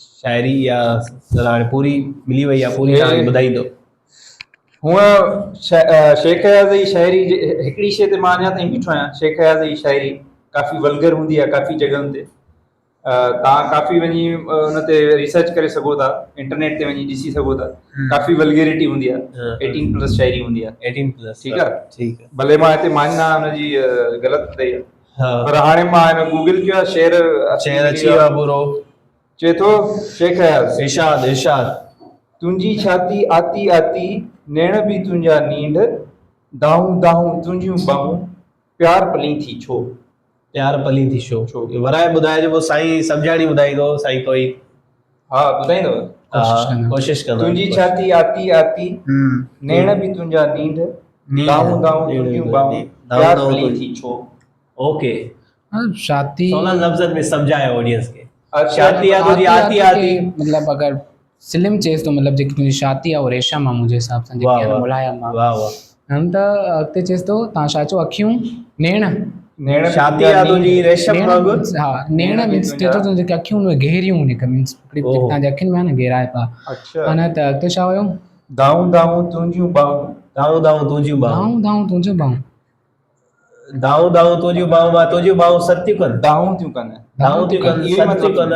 شاعري يا هاڻي پوري ملي وئي آهي پوري توهان کي ٻڌائيندو. هونء شيخ اياز جي شاعري هڪڙي شيء تي مان اڃا تائين بيٺو آهيان شيخ اياز جي شاعري ڪافي ولگر هوندي آهي ڪافي جڳهن تي توهان ڪافي وڃي ان تي ريسرچ ڪري سگهو ٿا انٽرنيٽ تي وڃي ڏسي سگهو ٿا ڪافي ولگيرٽي هوندي آهي 18 پلس شاعري هوندي آهي 18 پلس ٺيڪ آهي ٺيڪ آهي ڀلي مان هتي مڃان ان جي غلط ٻڌائي آهي پر هاڻي مان هن گوگل ڪيو آهي شعر شعر اچي ويو آهي پورو چئي ٿو شيخ اياز ارشاد ارشاد تنهنجي ڇاتي آتي آتي نيڻ به تنهنجا نينڍ دانهون دانهون تنهنجيون ٻانهون پيار پلين ٿي ڇو؟ پيار پلين ٿي ڇو؟ ڇو؟ ورائي ٻڌائجو پوء سائين سمجهاڻي ٻڌائيندو سائين ڪوئي. ها ٻڌائيندو. ڪوشش ڪندم. ڪوشش ڪندم. تنهنجي ڇاتي آتي آتي نيڻ به تنهنجا نينڍ دانهون دانهون تنهنجيون ٻانهون پيار پلين ٿي ڇو؟ اوڪي. ڇاتي سولن لفظن ۾ سمجهايو آڊينس کي. ڇاتي آ تنهنجي آتي آتي. مطلب اگر سلم چيس ٿو مطلب جيڪي تنهنجي ڇاتي آ اهو ريشم آ منهنجي حساب سان جيڪي آهن ملايم آ. واه واه. هم ته اڳتي چيس ٿو تان ڇا چئو اکيون نيڻ. نيڻ ڇاتي آ تنهنجي ريشم وانگر. ها نيڻ مينس چي ٿو تنهنجي جيڪي اکيون اهي گهريون جيڪا مينس هڪڙي تنهنجي اکين ۾ آ نه گهرائپ آ. اڇا. نه ته اڳتي ڇا هيو؟ دانهون دانهون تنهنجيون ٻانهون. دانهون دانهون تنهنجيون ٻانهون. دانهون دانهون تنهنجيون ٻانهون. دانهون دانهون تنهنجيون ٻانهون مان تنهنجيون ٻانهون ستيون ڪن. دانهون ٿيون ڪن. دانهون ٿيون ڪن ستيون ڪن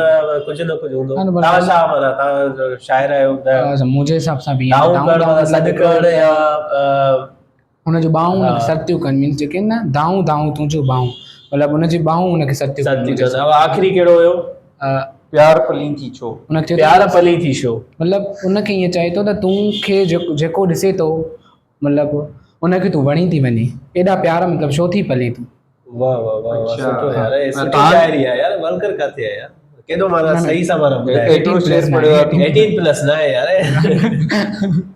ڪجهه نه ڪجهه هوندو. توهان ڇا معنيٰ توهان شاعر آهيو ٻڌايو. منهنجي حساب سان به دانهون ڪرڻ معنيٰ سڏ ڪرڻ يا هن جون ٻانهون هن کي ستيون ڪن مينس جيڪي آهن نه دانهون دانهون تنهنجون ٻانهون مطلب هن جي ٻانهون هن کي ستيون ڪن. آخري ڪهڙو هيو؟ پيار پلين ٿي ڇو؟ هن کي پيار پلين ٿي ڇو؟ مطلب ان کي ائين چئي ٿو ته تون کي جيڪو ڏسي ٿو مطلب ان کي تون وڻين ٿي وڃين ايڏا پيار مطلب ڇو ٿي پلين تون. واه واه واه واه سٺو يار اي سٺي شاعري آ يار ولڪر ڪاٿي آ يار ڪيڏو معنيٰ صحيح سان معنيٰ ٻڌايو ايترو شعر پڙهيو آ تون 18 پلس نه آهي يار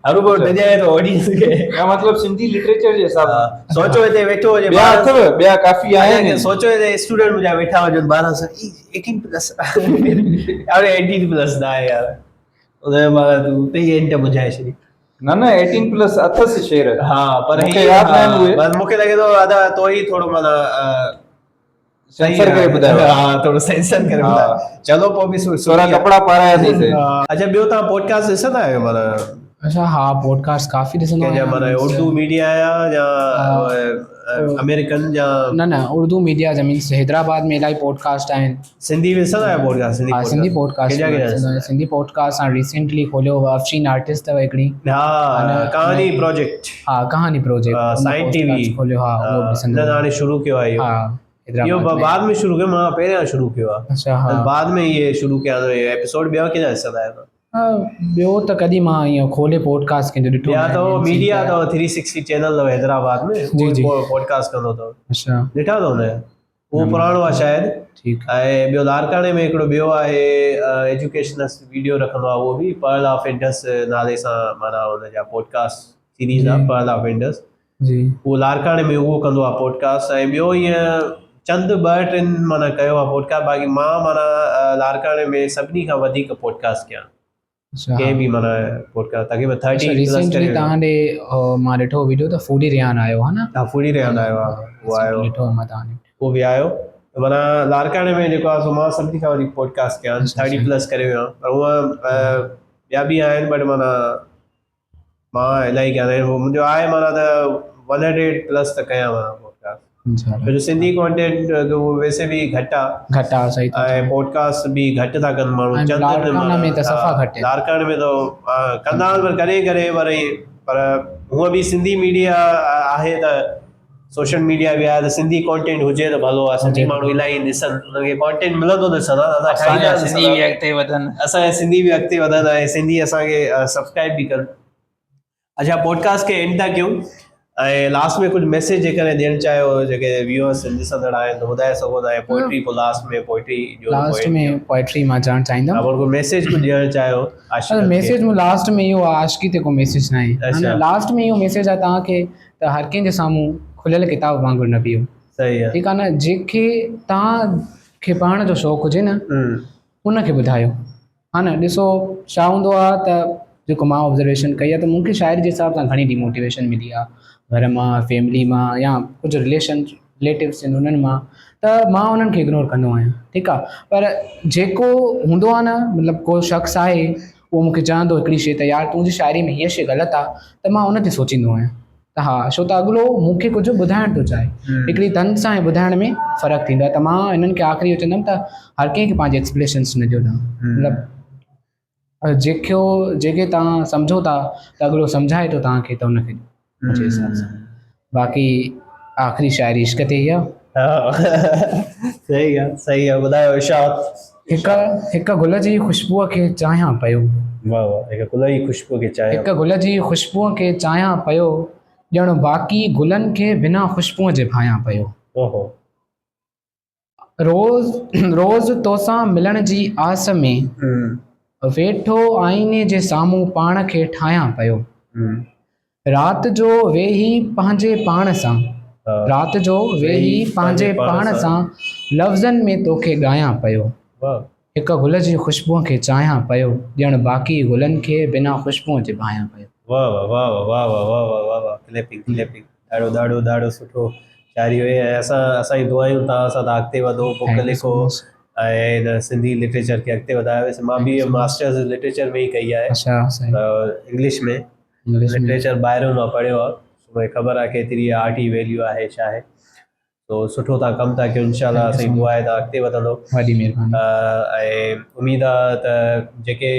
هروڀرو ڊڄائي ٿو آڊينس کي نه مطلب سنڌي لٽريچر جي حساب سان سوچو هتي ويٺو هجي ٻيا اٿو ٻيا ڪافي آهن سوچو هتي اسٽوڊنٽ منهنجا ويٺا هجن 12 سال 18 پلس اڙي 18 پلس نه آهي يار ان جو معنيٰ تون اتي ئي اينٽ ٻجهائي ڇڏي. نه نه 18 پلس اٿس شعر. ها پر مونکي ياد ناهن اهي. بس مونکي لڳي ٿو ادا تو ئي ٿورو معنيٰ سينسر ڪري ٻڌايو. ها ٿورو سينسر ڪري ٻڌايو. چلو پوء به ٿورا ڪپڙا پارايا اٿئي سي. اچا ٻيو توهان پوڊڪاسٽ ڏسندا آهيو معنيٰ؟ اچا ها پوڊڪاسٽ ڪافي ڏسندو آهيان. معنيٰ اردو ميڊيا يا آمريڪن يا؟ نه نه اردو ميڊيا جا مينس حيدرآباد ۾ الاهي پوڊڪاسٽ آهن. سنڌي به ڏسندا آهيو پوڊڪاسٽ؟ ها سنڌي پوڊڪاسٽ سنڌي پوڊڪاسٽ هاڻي ريسينٽلي کوليو هو افشين آرٽسٽ اٿو هڪڙي. ها ڪهاڻي پروجيڪٽ. ها ڪهاڻي پروجيڪٽ سائين ٽي وي کوليو ها اهو به ڏسندو آهيان. هاڻي شروع ڪيو آهي اهو. ها اهو بعد ۾ شروع ڪيو مان پهريان شروع ڪيو آهي. اچها ها بعد ۾ اهي شروع ڪيا ايپيسوڊ. ٻيا ڪنهن جا ڏسندا آهيو؟ ٻيو ته ڪڏهن مان ائين کولي پوڊڪاسٽ ڪنهن جو ڏٺو ٻيا اٿو ميڊيا اٿو 360 چينل اٿو حيدرآباد ۾ جي جي پوڊڪاسٽ ڪندو اٿو. اچها ڏٺا اٿو هن جا؟ اهو پراڻو آهي شايد. ٺيڪ. ۽ ٻيو لاڙڪاڻي ۾ هڪڙو ٻيو آهي ايجوڪيشنس ويڊيو رکندو آهي اهو به پرل آف انڊس نالي سان معنيٰ ان جا پوڊڪاسٽ سيريز آهي پرل آف انڊس. جي. اهو لاڙڪاڻي ۾ اهو ڪندو آهي پوڊڪاسٽ. ۽ ٻيو ائين چند ٻه ٽن معنيٰ ڪيو آهي پوڊڪاسٽ. باقي مان معنيٰ لاڙڪاڻي ۾ سڀني کان وڌيڪ پوڊڪاسٽ ڪيا ڪنهن به معنيٰ پوڊڪاسٽ تقريبن 30 پلس ريسينٽلي تهان ڏي مان ڏٺو ويڊيو ته فوڊي ريان آيو ها نه؟ ها فوڊي ريان آيو آهي اهو آيو ڏٺو مان تهان ڏي اهو به آيو معنيٰ لاڙڪاڻي ۾ جيڪو آهي سو مان سڀني کان وڌيڪ پوڊڪاسٽ ڪيا 30 پلس ڪري ويو آهيان. پر هونء ٻيا به آهن بٽ معنيٰ مان الاهي ڪيا آهن. منهنجو آهي معنيٰ ته 100 پلس ته ڪيان مان پوڊڪاسٽ. ڇو جو سنڌي ڪانٽينٽ ويسي به گهٽ آ. گهٽ آ صحيح ٿا چئو. ۽ پوڊڪاسٽ به گهٽ ٿا ڪن ماڻهو. ۽ لاڙڪاڻي ۾ ته صفا گهٽ آهن. لاڙڪاڻي ۾ ته ڪندا آهن پر ڪڏهن ڪڏهن وري پر هونء به سنڌي ميڊيا آهي ته سوشل ميڊيا به آهي ته سنڌي ڪانٽينٽ هجي ته ڀلو آهي. سنڌي ماڻهو الاهي ڏسن انهن کي ڪانٽينٽ ملندو ته ڏسندا. اسان ٺاهيندا سنڌي به اڳتي وڌن. اسان جا سنڌي به اڳتي وڌن ۽ سنڌي اسان کي سبسڪرائب به ڪن. اڇا پوڊڪاسٽ کي اينڊ ٿا ڪيون ۽ لاسٽ ۾ ڪجهه ميسيج جيڪڏهن ڏيڻ چاهيو جيڪي ويوئرس ڏسندڙ آهن ته ٻڌائي سگهو ٿا ۽ پوئٽري پوء لاسٽ ۾ پوئٽري ڏيو لاسٽ ۾ پوئٽري مان چوڻ چاهيندم ها ڪو ميسيج ڪجهه ڏيڻ چاهيو عاشق ميسيج مون لاسٽ ۾ اهو عاشقي تي ڪو ميسيج ناهي لاسٽ ۾ اهو ميسيج آهي توهان کي ته هر ڪنهن جي سامهون کليل ڪتاب وانگر نه بيهو. صحيح آ. ٺيڪ آ نه جنهن کي توهان کي پڙهڻ جو شوق هجي نه ان کي ٻڌايو ها نه ڏسو ڇا هوندو آ ته جيڪو مان آبزرويشن ڪئي آ ته مون کي شاعري جي حساب سان گهڻي ڊيموٽيويشن ملي آ گهر مان فيملي مان يا ڪجهه رليشن رليٽوس آهن انهن مان ته مان انهن کي اگنور ڪندو آهيان ٺيڪ آ پر جيڪو هوندو آ نه مطلب ڪو شخص آهي اهو مون کي چوندو هڪڙي شيء ته يار تنهنجي شاعري ۾ هيء شيء غلط آ ته مان ان تي سوچيندو آهيان ته ها ڇو ته اڳلو مون کي ڪجهه ٻڌائڻ ٿو چاهي هڪڙي تن سان ۽ ٻڌائڻ ۾ فرق ٿيندو آهي ته مان هنن کي آخري اهو چوندم ته هر ڪنهن کي پنهنجي ايڪسپليشنس نه ڏيو توهان مطلب جيڪو جيڪي توهان سمجهو ٿا ته اڳلو سمجهائي ٿو توهان کي ته ان کي ڏيو منهنجي حساب سان باقي آخري شاعري عشق تي ئي آ. صحيح آ صحيح آ ٻڌايو ارشاد. هڪ هڪ گل جي خوشبوء کي چاهيان پيو. واه واه هڪ گل جي خوشبوء کي چاهيان. هڪ گل جي خوشبوء کي چاهيان پيو ڄڻ باقي گلن کي بنا خوشبوء جي ڀايان پيو. اوهو. روز روز توسان ملڻ جي آس ۾. ويٺو آئيني جي سامهون پاڻ کي ٺاهيان پيو. رات جو ويهي پنهنجي پاڻ سان. رات جو ويهي پنهنجي پاڻ سان لفظن ۾ توکي ڳايان پيو. هڪ گل جي خوشبوء کي چاهيان پيو ڄڻ باقي گلن کي بنا خوشبوء جي ڀايان پيو. واه واه واه واه واه واه واه واه واه ڪليپنگ ڪليپنگ ڏاڍو ڏاڍو ڏاڍو سٺو شاعري هئي ۽ اسان اسان جون دعايون توهان سان ته اڳتي وڌو بڪ لکو ۽ هن سنڌي لٽريچر کي اڳتي وڌايو ويسي مان به ماسٽرز لٽريچر ۾ ئي ڪئي آهي انگلش ۾ لٽريچر ٻاهريون مان پڙهيو آهي سو مونکي خبر آهي ڪيتري آرٽ جي ويليو آهي ڇا آهي سو سٺو تان ڪم ٿا ڪيو انشاء الله اسان جي دعا آهي ته اڳتي وڌندو وڏي مهرباني ۽ اميد آهي ته جيڪي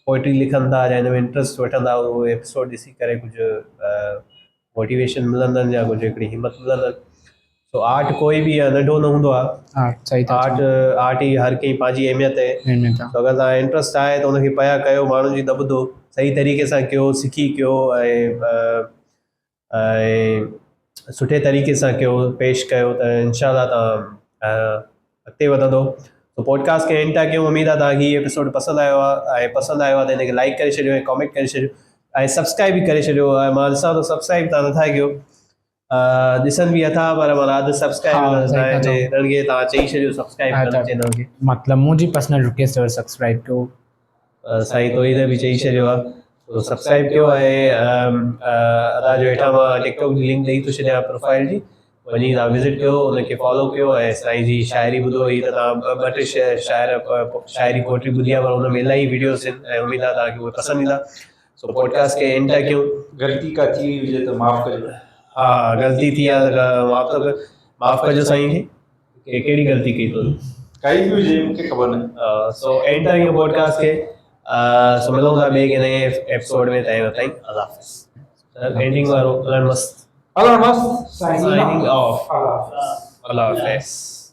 پوئٽري لکن ٿا يا هن ۾ انٽرسٽ وٺندا اهو ايپيسوڊ ڏسي ڪري ڪجهه موٽيويشن ملندن يا ڪجهه هڪڙي همت ملندن سو آرٽ ڪوئي به ننڍو نه هوندو آهي آرٽ آرٽ ئي هر ڪنهن پنهنجي اهميت آهي سو اگر توهان انٽرسٽ آهي ته ان کي پيا ڪيو ماڻهن جي نه ٻڌو صحيح طريقي سان ڪيو سکي ڪيو ۽ ۽ سٺي طريقي سان ڪيو پيش ڪيو ته انشاء الله توهان اڳتي وڌندو سو پوڊڪاسٽ کي اينڊ ٿا ڪيون اميد آهي توهان کي هي ايپيسوڊ پسند آيو آهي ۽ پسند آيو آهي ته هن کي لائڪ ڪري ڇڏيو ۽ ڪامينٽ ڪري ڇڏيو ۽ سبسڪرائب به ڪري ڇڏيو ۽ مان ڏسان ٿو سبسڪرائب توهان نٿا ڪيو ڏسن به اٿا پر مانا اڌ سبسڪرائب هنن کي توهان چئي ڇڏيو سبسڪرائب ڪن چينل کي مطلب منهنجي پرسنل رڪويسٽ اٿو سبسڪرائب ڪيو سائين توحيد به چئي ڇڏيو آهي. سو سبسڪرائب ڪيو ۽ ادا جو هيٺان مان ٽڪ ٽاڪ جي لنڪ ڏئي ٿو ڇڏيان پروفائل جي وڃي توهان وزٽ ڪيو ان کي فالو ڪيو ۽ سائين جي شاعري ٻڌو هي ته توهان ٻه ٽي شاعر شاعري پوئٽري ٻڌي آهي پر ان ۾ الاهي وڊيوز آهن ۽ اميد آهي توهان کي اهي پسند ايندا سو پوڊڪاسٽ کي اينڊ ٿا ڪيون. غلطي ڪا ٿي وئي هجي ته معاف ڪجو. ها غلطي ٿي آهي ته معاف ته معاف ڪجو سائين کي ڪي ڪهڙي غلطي ڪئي تو. ڪائي به هجي مون کي خبر ناهي. سو اينڊ ٿا ڪيون پوڊڪاسٽ کي سو ملون ٿا ٻئي ڪنهن نئين ايپيسوڊ ۾ تائين تائين الله حافظ. اينڊنگ وارو هلڻ مست. هلڻ مست. Signing off. الله حافظ. الله حافظ.